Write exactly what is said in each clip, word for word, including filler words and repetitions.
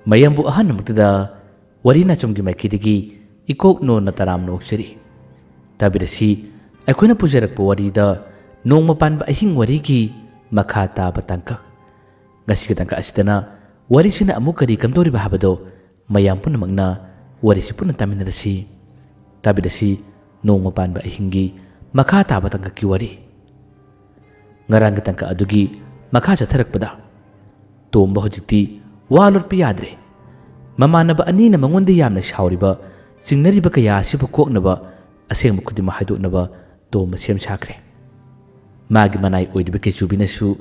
ꯃꯌꯥꯝꯕꯨ ꯑꯍꯥꯟꯕꯃꯛꯇꯗ ꯋꯥꯔꯤ ꯅꯥꯆꯣꯝꯒꯤ ꯃꯥꯏꯀꯩꯗꯒꯤ ꯏꯀꯣꯛ ꯅꯣꯟꯅ ꯇꯔꯥꯝꯅ ꯑꯣꯛꯆꯔꯤ꯫ ꯇꯥꯕꯤꯔꯁꯤ, ꯑꯩꯈꯣꯏꯅ ꯄꯨꯖꯔꯛꯄ ꯋꯥꯔꯤꯗ ꯅꯣꯡꯃ ꯄꯥꯟꯕ ꯑꯍꯤꯡ ꯋꯥꯔꯤꯒꯤ ꯃꯈꯥ ꯇꯥꯕ ꯇꯥꯡꯀꯛ꯫ ꯉꯁꯤꯒꯤ ꯇꯥꯡꯀꯛ ꯑꯁꯤꯗꯅ ꯋꯥꯔꯤꯁꯤꯅ ꯑꯃꯨꯛ ꯀꯔꯤ ꯀꯝꯗꯧꯔꯤꯕ ꯍꯥꯏꯕꯗꯣ ꯃꯌꯥꯝ ꯄꯨꯝꯅꯃꯛꯅ ꯋꯥꯔꯤꯁꯤ ꯄꯨꯟꯅ ꯇꯥꯃꯤꯟꯅꯔꯁꯤ꯫ ꯇꯥꯕꯤꯔꯁꯤ, ꯅꯣꯡꯃ ꯄꯥꯟꯕ ꯑꯍꯤꯡꯒꯤ ꯃꯈꯥ ꯇꯥꯕ ꯇꯥꯡꯀꯛꯀꯤ ꯋꯥꯔꯤ꯫ ꯉꯔꯥꯡꯒꯤ ꯇꯥꯡꯀꯛ ꯑꯗꯨꯒꯤ ꯃꯈꯥ ꯆꯠꯊꯔꯛꯄꯗ, ꯇꯣꯝꯕ ꯍꯧꯖꯤꯛꯇꯤ ꯋꯥ ꯂꯣꯠꯄ ꯌꯥꯗ꯭ꯔꯦ꯫ ꯃꯃꯥꯟꯅꯕ ꯑꯅꯤꯅ ꯃꯉꯣꯟꯗ ꯌꯥꯝꯅ ꯁꯥꯎꯔꯤꯕ, ꯆꯤꯡꯅꯔꯤꯕ ꯀꯌꯥ ꯑꯁꯤꯕꯨ ꯀꯣꯛꯅꯕ, ꯑꯁꯦꯡꯕ ꯈꯨꯗꯤꯡꯃꯛ ꯍꯥꯏꯗꯣꯛꯅꯕ ꯇꯣꯝꯕ ꯁꯦꯝ ꯁꯥꯈ꯭ꯔꯦ꯫ ꯃꯥꯒꯤ ꯃꯅꯥꯏ ꯑꯣꯏꯔꯤꯕ ꯀꯦꯆꯨꯕꯤꯅꯁꯨ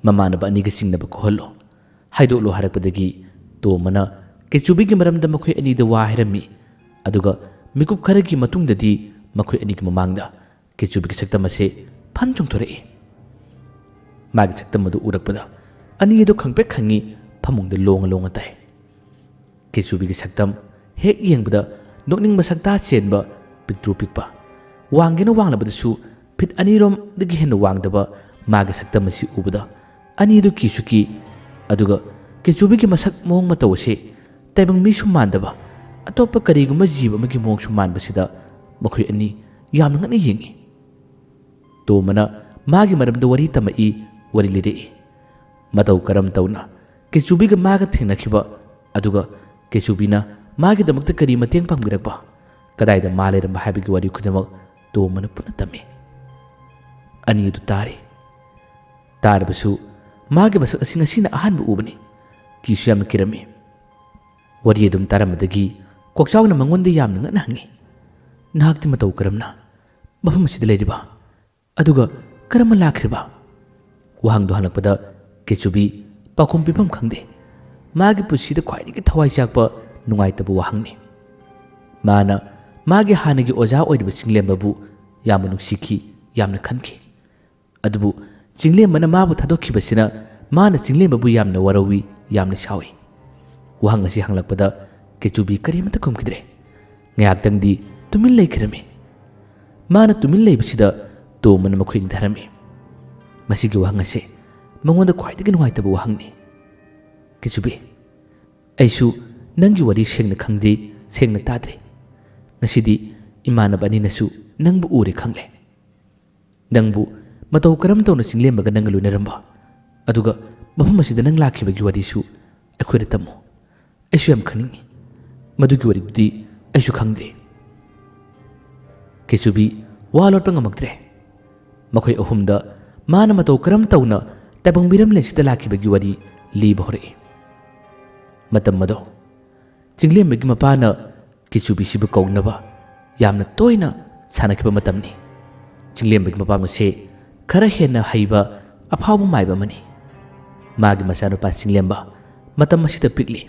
ꯃꯃꯥꯟꯅꯕ ꯑꯅꯤꯒ ꯆꯤꯡꯅꯕ ꯀꯣꯛꯍꯜꯂꯣ, ꯍꯥꯏꯗꯣꯛꯂꯣ ꯍꯥꯏꯔꯛꯄꯗꯒꯤ ꯇꯣꯝꯕꯅ ꯀꯦꯆꯨꯕꯤꯒꯤ ꯃꯔꯝꯗ ꯃꯈꯣꯏ ꯑꯅꯤꯗ ꯋꯥ ꯍꯥꯏꯔꯝꯃꯤ꯫ ꯑꯗꯨꯒ ꯃꯤꯀꯨꯞ ꯈꯔꯒꯤ ꯃꯇꯨꯡꯗꯗꯤ ꯃꯈꯣꯏ ꯑꯅꯤꯒꯤ ꯃꯃꯥꯡꯗ ꯀꯦꯆꯨꯕꯤꯒꯤ ꯁꯛꯇꯝ ꯑꯁꯦ ꯐꯟ ꯆꯣꯡꯊꯣꯔꯛꯏ꯫ ꯃꯥꯒꯤ ꯁꯛꯇꯝ ꯑꯗꯨ ꯎꯔꯛꯄꯗ ꯑꯅꯤ ꯑꯗꯨ ꯈꯪꯄ꯭ꯔꯦꯛ ꯈꯪꯉꯤ, ꯐꯃꯨꯡꯗ ꯂꯣꯡꯉ ꯂꯣꯡꯉ ꯇꯥꯏ꯫ ꯀꯦꯆꯨꯕꯤꯒꯤ ꯁꯛꯇꯝ ꯍꯦꯛ ꯌꯦꯡꯕꯗ ꯅꯣꯛꯅꯤꯡꯕ ꯁꯛꯇꯥ ꯆꯦꯟꯕ, ꯄꯤꯛꯇ꯭ꯔꯨ ꯄꯤꯛꯄ, ꯋꯥꯡꯒꯦꯅ ꯋꯥꯡꯂꯕꯗꯁꯨ ꯐꯤꯠ ꯑꯅꯤꯔꯣꯝꯗꯒꯤ ꯍꯦꯟꯅ ꯋꯥꯡꯗꯕ ꯃꯥꯒꯤ ꯁꯛꯇꯝ ꯑꯁꯤ ꯎꯕꯗ ꯑꯅꯤꯗꯨ ꯀꯤꯁꯨ ꯀꯤ꯫ ꯑꯗꯨꯒ ꯀꯦꯆꯨꯕꯤꯒꯤ ꯃꯁꯛ ꯃꯑꯣꯡ ꯃꯇꯧ ꯑꯁꯤ ꯇꯥꯏꯕꯪ ꯃꯤꯁꯨ ꯃꯥꯟꯗꯕ, ꯑꯇꯣꯞꯄ ꯀꯔꯤꯒꯨꯝꯕ ꯖꯤꯕ ꯑꯃꯒꯤ ꯃꯑꯣꯡꯁꯨ ꯃꯥꯟꯕꯁꯤꯗ ꯃꯈꯣꯏ ꯑꯅꯤ ꯌꯥꯝꯅ ꯉꯛꯅ ꯌꯦꯡꯉꯤ꯫ ꯇꯣꯝꯕꯅ ꯃꯥꯒꯤ ꯃꯔꯝꯗ ꯋꯥꯔꯤ ꯇꯝꯃꯛꯏ, ꯋꯥꯔꯤ ꯂꯤꯔꯛꯏ꯫ ꯃꯇꯧ ꯀꯔꯝ ꯇꯧꯅ ꯀꯦꯆꯨꯕꯤꯒ ꯃꯥꯒ ꯊꯦꯡꯅꯈꯤꯕ, ꯑꯗꯨꯒ ꯀꯦꯆꯨꯕꯤꯅ ꯃꯥꯒꯤꯗꯃꯛꯇ ꯀꯔꯤ ꯃꯇꯦꯡ ꯄꯥꯡꯕꯤꯔꯛꯄ, ꯀꯗꯥꯏꯗ ꯃꯥ ꯂꯩꯔꯝꯕ ꯍꯥꯏꯕꯒꯤ ꯋꯥꯔꯤ ꯈꯨꯗꯤꯡꯃꯛ ꯇꯣꯝꯕꯅ ꯄꯨꯟꯅ ꯇꯝꯃꯤ꯫ ꯑꯅꯤ ꯑꯗꯨ ꯇꯥꯔꯤ꯫ ꯇꯥꯔꯕꯁꯨ ꯃꯥꯒꯤ ꯃꯁꯛ ꯑꯁꯤ ꯉꯁꯤꯅ ꯑꯍꯥꯟꯕ ꯎꯕꯅꯤ꯫ ꯀꯤꯁꯨ ꯌꯥꯝꯅ ꯀꯤꯔꯝꯃꯤ꯫ ꯋꯥꯔꯤ ꯑꯗꯨꯝ ꯇꯥꯔꯝꯕꯗꯒꯤ ꯀꯣꯛꯆꯥꯎꯅ ꯃꯉꯣꯟꯗ ꯌꯥꯝꯅ ꯉꯛꯅ ꯍꯪꯉꯤ, "ꯅꯍꯥꯛꯇꯤ ꯃꯇꯧ ꯀꯔꯝꯅ ꯃꯐꯝ ꯑꯁꯤꯗ ꯂꯩꯔꯤꯕ? ꯑꯗꯨꯒ ꯀꯔꯝꯅ ꯂꯥꯛꯈ꯭ꯔꯤꯕ?" ꯋꯥꯍꯪꯗꯨ ꯍꯪꯂꯛꯄꯗ ꯀꯦꯆꯨꯕꯤ ꯄꯥꯎꯈꯨꯝ ꯄꯤꯐꯝ ꯈꯪꯗꯦ꯫ ꯃꯥꯒꯤ ꯄꯨꯟꯁꯤꯗ ꯈ꯭ꯋꯥꯏꯗꯒꯤ ꯊꯋꯥꯏ ꯆꯥꯛꯄ, ꯅꯨꯡꯉꯥꯏꯇꯕ ꯋꯥꯍꯪꯅꯤ꯫ ꯃꯥꯅ ꯃꯥꯒꯤ ꯍꯥꯟꯅꯒꯤ ꯑꯣꯖꯥ ꯑꯣꯏꯔꯤꯕ ꯆꯤꯡꯂꯦꯝꯕꯕꯨ ꯌꯥꯝꯅ ꯅꯨꯡꯁꯤꯈꯤ, ꯌꯥꯝꯅ ꯈꯟꯈꯤ꯫ ꯑꯗꯨꯕꯨ ꯆꯤꯡꯂꯦꯝꯕꯅ ꯃꯥꯕꯨ ꯊꯥꯗꯣꯛꯈꯤꯕꯁꯤꯅ ꯃꯥꯅ ꯆꯤꯡꯂꯦꯝꯕꯕꯨ ꯌꯥꯝꯅ ꯋꯥꯔꯧꯏ, ꯌꯥꯝꯅ ꯁꯥꯎꯏ꯫ ꯋꯥꯍꯪ ꯑꯁꯤ ꯍꯪꯂꯛꯄꯗ ꯀꯦꯆꯨꯕꯤ ꯀꯔꯤꯃꯠꯇ ꯈꯨꯝꯈꯤꯗ꯭ꯔꯦ꯫ ꯉꯥꯏꯍꯥꯛꯇꯪꯗꯤ ꯇꯨꯃꯤꯟ ꯂꯩꯈꯤꯔꯝꯃꯤ꯫ ꯃꯥꯅ ꯇꯨꯃꯤꯟ ꯂꯩꯕꯁꯤꯗ ꯇꯣꯝꯕꯅ ꯃꯈꯣꯏ ꯑꯅꯤ ꯊꯥꯔꯝꯃꯤ꯫ ꯃꯁꯤꯒꯤ ꯋꯥꯍꯪ ꯑꯁꯤ ꯃꯉꯣꯟꯗ ꯈ꯭ꯋꯥꯏꯗꯒꯤ ꯅꯨꯡꯉꯥꯏꯇꯕ ꯋꯥꯍꯪꯅꯤ꯫ "ꯀꯦꯆꯨꯕꯤ, ꯑꯩꯁꯨ ꯅꯪꯒꯤ ꯋꯥꯔꯤ ꯁꯦꯡꯅ ꯈꯪꯗꯦ, ꯁꯦꯡꯅ ꯇꯥꯗ꯭ꯔꯦ꯫ ꯉꯁꯤꯗꯤ ꯏꯃꯥꯟꯅꯕ ꯑꯅꯤꯅꯁꯨ ꯅꯪꯕꯨ ꯎꯔꯦ ꯈꯪꯂꯦ꯫ ꯅꯪꯕꯨ ꯃꯇꯧ ꯀꯔꯝ ꯇꯧꯅ ꯆꯤꯡꯂꯦꯝꯕꯒ ꯅꯪꯒ ꯂꯣꯏꯅꯔꯝꯕ, ꯑꯗꯨꯒ ꯃꯐꯝ ꯑꯁꯤꯗ ꯅꯪ ꯂꯥꯛꯈꯤꯕꯒꯤ ꯋꯥꯔꯤꯁꯨ ꯑꯩꯈꯣꯏꯗ ꯇꯝꯃꯨ꯫ ꯑꯩꯁꯨ ꯌꯥꯝ ꯈꯪꯅꯤꯡꯏ꯫ ꯃꯗꯨꯒꯤ ꯋꯥꯔꯤꯗꯨꯗꯤ ꯑꯩꯁꯨ ꯈꯪꯗꯦ꯫ ꯀꯤꯆꯨꯕꯤ ꯋꯥ ꯂꯣꯠꯄ ꯉꯝꯃꯛꯇ꯭ꯔꯦ꯫ ꯃꯈꯣꯏ ꯑꯍꯨꯝꯗ ꯃꯥꯅ ꯃꯇꯧ ꯀꯔꯝ ꯇꯧꯅ ꯇꯥꯏꯕꯪ ꯃꯤꯔꯝꯂꯦꯟꯁꯤꯗ ꯂꯥꯛꯈꯤꯕꯒꯤ ꯋꯥꯔꯤ ꯂꯤꯕ ꯍꯧꯔꯛꯏ꯫ ꯃꯇꯝ ꯑꯗꯣ ꯆꯤꯡꯂꯦꯝꯕꯒꯤ ꯃꯄꯥꯅ ꯀꯤꯆꯨꯕꯤꯁꯤꯕꯨ ꯀꯧꯅꯕ ꯌꯥꯝꯅ ꯇꯣꯏꯅ ꯁꯥꯟꯅꯈꯤꯕ ꯃꯇꯝꯅꯤ꯫ ꯆꯤꯡꯂꯦꯝꯕꯒꯤ ꯃꯄꯥ ꯑꯁꯦ ꯈꯔ ꯍꯦꯟꯅ ꯍꯩꯕ ꯑꯐꯥꯎꯕ ꯃꯥꯏꯕ ꯑꯃꯅꯤ꯫ ꯃꯥꯒꯤ ꯃꯆꯥꯅꯨꯄꯥ ꯆꯤꯡꯂꯦꯝꯕ ꯃꯇꯝ ꯑꯁꯤꯗ ꯄꯤꯛꯂꯤ꯫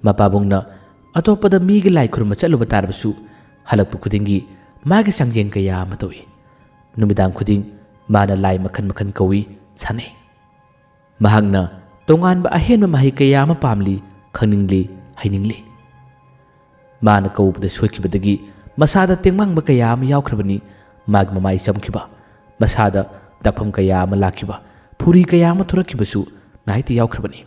ꯃꯄꯥꯕꯨꯡꯅ ꯑꯇꯣꯞꯄꯗ ꯃꯤꯒꯤ ꯂꯥꯏ ꯈꯨꯔꯨꯝꯕ ꯆꯠꯂꯨꯕ ꯇꯥꯔꯕꯁꯨ, ꯍꯜꯂꯛꯄ ꯈꯨꯗꯤꯡꯒꯤ ꯃꯥꯒꯤ ꯆꯥꯡꯌꯦꯡ ꯀꯌꯥ ꯑꯃ ꯇꯧꯏ꯫ ꯅꯨꯃꯤꯗꯥꯡ ꯈꯨꯗꯤꯡ ꯃꯥꯅ ꯂꯥꯏ ꯃꯈꯜ ꯃꯈꯜ ꯀꯧꯏ, ꯁꯥꯟꯅꯩ꯫ ꯃꯍꯥꯛꯅ ꯇꯣꯉꯥꯟꯕ ꯑꯍꯦꯟꯕ ꯃꯍꯩ ꯀꯌꯥ ꯑꯃ ꯄꯥꯝꯂꯤ, ꯈꯪꯅꯤꯡꯂꯤ, ꯍꯩꯅꯤꯡꯂꯤ꯫ ꯃꯥꯅ ꯀꯧꯕꯗ ꯁꯣꯏꯈꯤꯕꯗꯒꯤ ꯃꯁꯥꯗ ꯇꯦꯡꯃꯥꯡꯕ ꯀꯌꯥ ꯑꯃ ꯌꯥꯎꯈ꯭ꯔꯕꯅꯤ꯫ ꯃꯥꯒꯤ ꯃꯃꯥꯏ ꯆꯝꯈꯤꯕ, ꯃꯁꯥꯗ ꯗꯥꯛꯐꯝ ꯀꯌꯥ ꯑꯃ ꯂꯥꯛꯈꯤꯕ, ꯐꯨꯔꯤ ꯀꯌꯥ ꯑꯃ ꯊꯣꯔꯛꯈꯤꯕꯁꯨ ꯉꯥꯏꯇ ꯌꯥꯎꯈ꯭ꯔꯕꯅꯤ꯫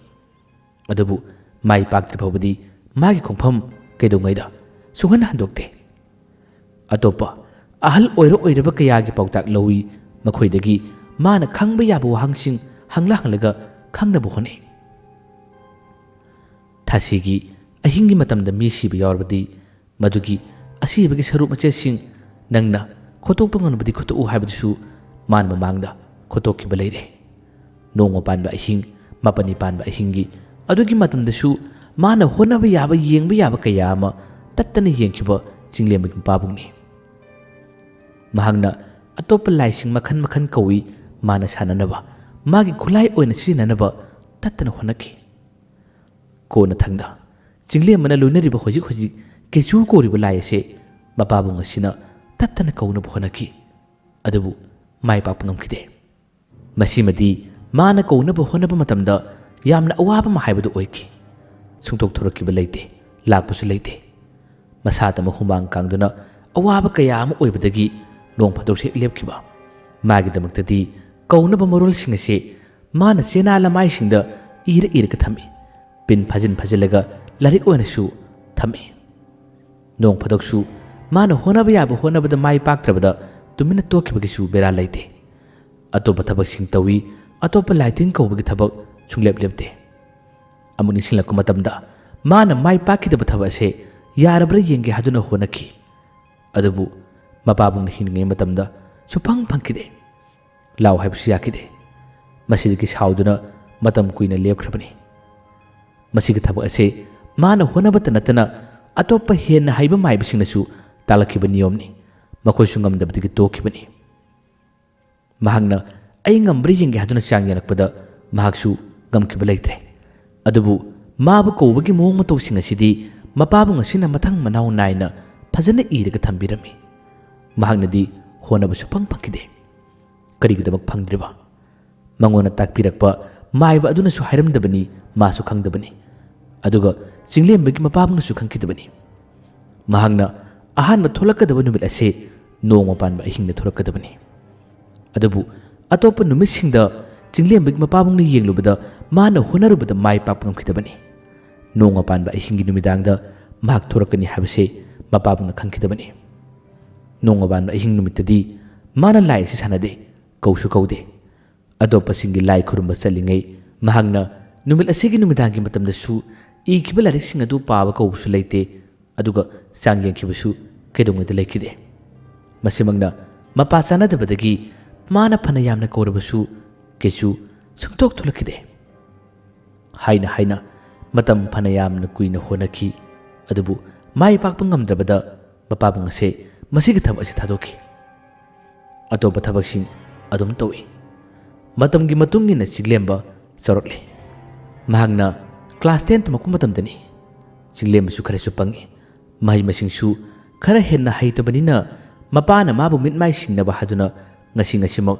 ꯑꯗꯨꯕꯨ ꯃꯥꯏ ꯄꯥꯛꯇ꯭ꯔꯤ ꯐꯥꯎꯕꯗꯤ ꯃꯥꯒꯤ ꯈꯣꯡꯐꯝ ꯀꯩꯗꯧꯉꯩꯗ ꯁꯨꯡꯍꯟ ꯍꯟꯗꯣꯛꯇꯦ꯫ ꯑꯇꯣꯞꯄ ꯑꯍꯜ ꯑꯣꯏꯔ ꯑꯣꯏꯔꯕ ꯀꯌꯥꯒꯤ ꯄꯥꯎꯇꯥꯛ ꯂꯧꯏ, ꯃꯈꯣꯏꯗꯒꯤ ꯃꯥꯅ ꯈꯪꯕ ꯌꯥꯕ ꯋꯥꯍꯪꯁꯤꯡ ꯍꯪꯂ ꯍꯪꯂꯒ ꯈꯪꯅꯕ ꯍꯣꯠꯅꯩ꯫ ꯊꯥꯁꯤꯒꯤ ꯑꯍꯤꯡꯒꯤ ꯃꯇꯝꯗ ꯃꯤ ꯁꯤꯕ ꯌꯥꯎꯔꯕꯗꯤ, ꯃꯗꯨꯒꯤ ꯑꯁꯤꯕꯒꯤ ꯁꯔꯨꯛ ꯃꯆꯦꯠꯁꯤꯡ ꯅꯪꯅ ꯈꯣꯠꯇꯣꯛꯄ ꯉꯝꯂꯕꯗꯤ ꯈꯣꯠꯇꯣꯛꯎ ꯍꯥꯏꯕꯗꯨꯁꯨ ꯃꯥꯅ ꯃꯃꯥꯡꯗ ꯈꯣꯠꯇꯣꯛꯈꯤꯕ ꯂꯩꯔꯦ꯫ ꯅꯣꯡꯃ ꯄꯥꯟꯕ ꯑꯍꯤꯡ, ꯃꯥꯄꯟꯅꯤ ꯄꯥꯟꯕ ꯑꯍꯤꯡꯒꯤ ꯑꯗꯨꯒꯤ ꯃꯇꯝꯗꯁꯨ ꯃꯥꯅ ꯍꯣꯠꯅꯕ ꯌꯥꯕ, ꯌꯦꯡꯕ ꯌꯥꯕ ꯀꯌꯥ ꯑꯃ ꯇꯠꯇꯅ ꯌꯦꯡꯈꯤꯕ ꯆꯤꯡꯂꯦꯝꯕꯒꯤ ꯃꯄꯥꯕꯨꯡꯅꯤ꯫ ꯃꯍꯥꯛꯅ ꯑꯇꯣꯞꯄ ꯂꯥꯏꯁꯤꯡ ꯃꯈꯜ ꯃꯈꯜ ꯀꯧꯏ, ꯃꯥꯅ ꯁꯥꯟꯅꯅꯕ, ꯃꯥꯒꯤ ꯈꯨꯠꯂꯥꯏ ꯑꯣꯏꯅ ꯁꯤꯖꯤꯟꯅꯅꯕ ꯇꯠꯇꯅ ꯍꯣꯠꯅꯈꯤ꯫ ꯀꯣꯟꯅꯊꯪꯗ ꯆꯤꯡꯂꯦꯝꯕꯅ ꯂꯣꯏꯅꯔꯤꯕ ꯍꯧꯖꯤꯛ ꯍꯧꯖꯤꯛ ꯀꯦꯆꯨ ꯀꯧꯔꯤꯕ ꯂꯥꯏ ꯑꯁꯦ ꯃꯄꯥꯕꯨꯡ ꯑꯁꯤꯅ ꯇꯠꯇꯅ ꯀꯧꯅꯕ ꯍꯣꯠꯅꯈꯤ, ꯑꯗꯨꯕꯨ ꯃꯥꯏ ꯄꯥꯛꯄ ꯉꯝꯈꯤꯗꯦ꯫ ꯃꯁꯤꯃꯗꯤ ꯃꯥꯅ ꯀꯧꯅꯕ ꯍꯣꯠꯅꯕ ꯃꯇꯝꯗ ꯌꯥꯝꯅ ꯑꯋꯥꯕ ꯑꯃ ꯍꯥꯏꯕꯗꯨ ꯑꯣꯏꯈꯤ꯫ ꯁꯨꯡꯊꯣꯛ ꯊꯣꯔꯛꯈꯤꯕ ꯂꯩꯇꯦ, ꯂꯥꯛꯄꯁꯨ ꯂꯩꯇꯦ꯫ ꯃꯁꯥꯇ ꯍꯨꯃꯥꯡ ꯀꯥꯡꯗꯨꯅ ꯑꯋꯥꯕ ꯀꯌꯥ ꯑꯃ ꯑꯣꯏꯕꯗꯒꯤ ꯅꯣꯡ ꯐꯥꯗꯣꯛꯁꯨ ꯍꯦꯛ ꯂꯦꯞꯈꯤꯕ꯫ ꯃꯥꯒꯤꯗꯃꯛꯇꯗꯤ ꯀꯧꯅꯕ ꯃꯔꯣꯜꯁꯤꯡ ꯑꯁꯦ ꯃꯥꯅ ꯆꯦꯅꯥ ꯂꯃꯥꯏꯁꯤꯡꯗ ꯏꯔ ꯏꯔꯒ ꯊꯝꯃꯤ꯫ ꯄꯤꯟ ꯐꯥꯖꯤꯟ ꯐꯥꯖꯤꯜꯂꯒ ꯂꯥꯏꯔꯤꯛ ꯑꯣꯏꯅꯁꯨ ꯊꯝꯃꯤ꯫ ꯅꯣꯡ ꯐꯥꯗꯣꯛꯁꯨ ꯃꯥꯅ ꯍꯣꯠꯅꯕ ꯌꯥꯕ ꯍꯣꯠꯅꯕꯗ ꯃꯥꯏ ꯄꯥꯛꯇ꯭ꯔꯕꯗ ꯇꯨꯃꯤꯟꯅ ꯇꯣꯛꯈꯤꯕꯒꯤꯁꯨ ꯕꯦꯔꯥ ꯂꯩꯇꯦ꯫ ꯑꯇꯣꯞꯄ ꯊꯕꯛꯁꯤꯡ ꯇꯧꯏ, ꯑꯇꯣꯞꯄ ꯂꯥꯏ ꯇꯤꯟ ꯀꯧꯕꯒꯤ ꯊꯕꯛ ꯁꯨꯡꯂꯦꯞ ꯂꯦꯞꯇꯦ꯫ ꯑꯃꯨꯛ ꯅꯤꯡꯁꯤꯡꯂꯛꯄ ꯃꯇꯝꯗ ꯃꯥꯅ ꯃꯥꯏ ꯄꯥꯛꯈꯤꯗꯕ ꯊꯕꯛ ꯑꯁꯦ ꯌꯥꯔꯕ꯭ꯔꯥ ꯌꯦꯡꯒꯦ ꯍꯥꯏꯗꯨꯅ ꯍꯣꯠꯅꯈꯤ꯫ ꯑꯗꯨꯕꯨ ꯃꯄꯥꯕꯨꯡꯅ ꯍꯤꯡꯂꯤꯉꯩ ꯃꯇꯝꯗ ꯁꯨꯐꯪ ꯐꯪꯈꯤꯗꯦ꯫ ꯂꯥꯎ ꯍꯥꯏꯕꯁꯨ ꯌꯥꯈꯤꯗꯦ꯫ ꯃꯁꯤꯗꯒꯤ ꯁꯥꯎꯗꯨꯅ ꯃꯇꯝ ꯀꯨꯏꯅ ꯂꯦꯞꯈ꯭ꯔꯕꯅꯤ꯫ ꯃꯁꯤꯒꯤ ꯊꯕꯛ ꯑꯁꯦ ꯃꯥꯅ ꯍꯣꯠꯅꯕꯇ ꯅꯠꯇꯅ ꯑꯇꯣꯞꯄ ꯍꯦꯟꯅ ꯍꯩꯕ ꯃꯥꯏꯕꯁꯤꯡꯅꯁꯨ ꯇꯥꯛꯂꯛꯈꯤꯕ ꯅꯤꯌꯣꯝꯅꯤ꯫ ꯃꯈꯣꯏꯁꯨ ꯉꯝꯗꯕꯗꯒꯤ ꯇꯣꯛꯈꯤꯕꯅꯤ꯫ ꯃꯍꯥꯛꯅ "ꯑꯩ ꯉꯝꯕ꯭ꯔꯥ ꯌꯦꯡꯒꯦ" ꯍꯥꯏꯗꯨꯅ ꯆꯥꯡ ꯌꯦꯡꯂꯛꯄꯗ ꯃꯍꯥꯛꯁꯨ ꯉꯝꯈꯤꯕ ꯂꯩꯇ꯭ꯔꯦ꯫ ꯑꯗꯨꯕꯨ ꯃꯥꯕꯨ ꯀꯧꯕꯒꯤ ꯃꯑꯣꯡ ꯃꯇꯧꯁꯤꯡ ꯑꯁꯤꯗꯤ ꯃꯄꯥꯕꯨꯡ ꯑꯁꯤꯅ ꯃꯊꯪ ꯃꯅꯥꯎ ꯅꯥꯏꯅ ꯐꯖꯅ ꯏꯔꯒ ꯊꯝꯕꯤꯔꯝꯃꯤ꯫ ꯃꯍꯥꯛꯅꯗꯤ ꯍꯣꯠꯅꯕ ꯁꯨꯐꯪ ꯐꯪꯈꯤꯗꯦ꯫ ꯀꯔꯤꯒꯤꯗꯃꯛ ꯐꯪꯗ꯭ꯔꯤꯕ? ꯃꯉꯣꯟꯗ ꯇꯥꯛꯄꯤꯔꯛꯄ ꯃꯥꯏꯕ ꯑꯗꯨꯅꯁꯨ ꯍꯥꯏꯔꯝꯗꯕꯅꯤ, ꯃꯥꯁꯨ ꯈꯪꯗꯕꯅꯤ꯫ ꯑꯗꯨꯒ ꯆꯤꯡꯂꯦꯝꯕꯒꯤ ꯃꯄꯥꯕꯨꯡꯅꯁꯨ ꯈꯪꯈꯤꯗꯕꯅꯤ꯫ ꯃꯍꯥꯛꯅ ꯑꯍꯥꯟꯕ ꯊꯣꯛꯂꯛꯀꯗꯕ ꯅꯨꯃꯤꯠ ꯑꯁꯦ ꯅꯣꯡꯃ ꯄꯥꯟꯕ ꯑꯍꯤꯡꯗ ꯊꯣꯛꯂꯛꯀꯗꯕꯅꯤ꯫ ꯑꯗꯨꯕꯨ ꯑꯇꯣꯞꯄ ꯅꯨꯃꯤꯠꯁꯤꯡꯗ ꯆꯤꯡꯂꯦꯝꯕꯒꯤ ꯃꯄꯥꯕꯨꯡꯅ ꯌꯦꯡꯂꯨꯕꯗ ꯃꯥꯅ ꯍꯣꯠꯅꯔꯨꯕꯗ ꯃꯥꯏ ꯄꯥꯛꯄ ꯉꯝꯈꯤꯗꯕꯅꯤ꯫ ꯅꯣꯡꯃ ꯄꯥꯟꯕ ꯑꯍꯤꯡꯒꯤ ꯅꯨꯃꯤꯗꯥꯡꯗ ꯃꯍꯥꯛ ꯊꯣꯔꯛꯀꯅꯤ ꯍꯥꯏꯕꯁꯦ ꯃꯄꯥꯕꯨꯡꯅ ꯈꯪꯈꯤꯗꯕꯅꯤ꯫ ꯅꯣꯡꯃ ꯄꯥꯟꯕ ꯑꯍꯤꯡ ꯅꯨꯃꯤꯠꯇꯗꯤ ꯃꯥꯅ ꯂꯥꯏ ꯑꯁꯤ ꯁꯥꯟꯅꯗꯦ, ꯀꯧꯁꯨ ꯀꯧꯗꯦ꯫ ꯑꯇꯣꯞꯄꯁꯤꯡꯒꯤ ꯂꯥꯏ ꯈꯨꯔꯨꯝꯕ ꯆꯠꯂꯤꯉꯩ ꯃꯍꯥꯛꯅ ꯅꯨꯃꯤꯠ ꯑꯁꯤꯒꯤ ꯅꯨꯃꯤꯗꯥꯡꯒꯤ ꯃꯇꯝꯗꯁꯨ ꯏꯈꯤꯕ ꯂꯥꯏꯔꯤꯛꯁꯤꯡ ꯑꯗꯨ ꯄꯥꯕ ꯀꯧꯕꯁꯨ ꯂꯩꯇꯦ, ꯑꯗꯨꯒ ꯆꯥꯡ ꯌꯦꯡꯈꯤꯕꯁꯨ ꯀꯩꯗꯧꯉꯩꯗ ꯂꯩꯈꯤꯗꯦ꯫ ꯃꯁꯤꯃꯛꯅ ꯃꯄꯥ ꯆꯥꯅꯗꯕꯗꯒꯤ ꯃꯥꯅ ꯐꯅ ꯌꯥꯝꯅ ꯀꯧꯔꯕꯁꯨ ꯀꯩꯁꯨ ꯁꯨꯡꯊꯣꯛ ꯊꯣꯛꯂꯛꯈꯤꯗꯦ꯫ ꯍꯥꯏꯅ ꯍꯥꯏꯅ ꯃꯇꯝ ꯐꯅ ꯌꯥꯝꯅ ꯀꯨꯏꯅ ꯍꯣꯠꯅꯈꯤ, ꯑꯗꯨꯕꯨ ꯃꯥꯏ ꯄꯥꯛꯄ ꯉꯝꯗ꯭ꯔꯕꯗ ꯃꯄꯥꯕꯨꯡ ꯑꯁꯦ ꯃꯁꯤꯒꯤ ꯊꯕꯛ ꯑꯁꯤ ꯊꯥꯗꯣꯛꯈꯤ꯫ ꯑꯇꯣꯞꯄ ꯊꯕꯛꯁꯤꯡ ꯑꯗꯨꯝ ꯇꯧꯏ꯫ ꯃꯇꯝꯒꯤ ꯃꯇꯨꯡ ꯏꯟꯅ ꯆꯤꯡꯂꯦꯝꯕ ꯆꯥꯎꯔꯛꯂꯦ꯫ ꯃꯍꯥꯛꯅ class ten ꯇꯝꯃꯛꯄ ꯃꯇꯝꯗꯅꯤ꯫ ꯆꯤꯡꯂꯦꯝꯕꯁꯨ ꯈꯔꯁꯨ ꯄꯪꯉꯤ꯫ ꯃꯍꯩ ꯃꯁꯤꯡꯁꯨ ꯈꯔ ꯍꯦꯟꯅ ꯍꯩꯇꯕꯅꯤꯅ ꯃꯄꯥꯅ ꯃꯥꯕꯨ ꯃꯤꯠ ꯃꯥꯏ ꯁꯤꯡꯅꯕ ꯍꯥꯏꯗꯨꯅ ꯉꯁꯤ ꯉꯁꯤꯃꯛ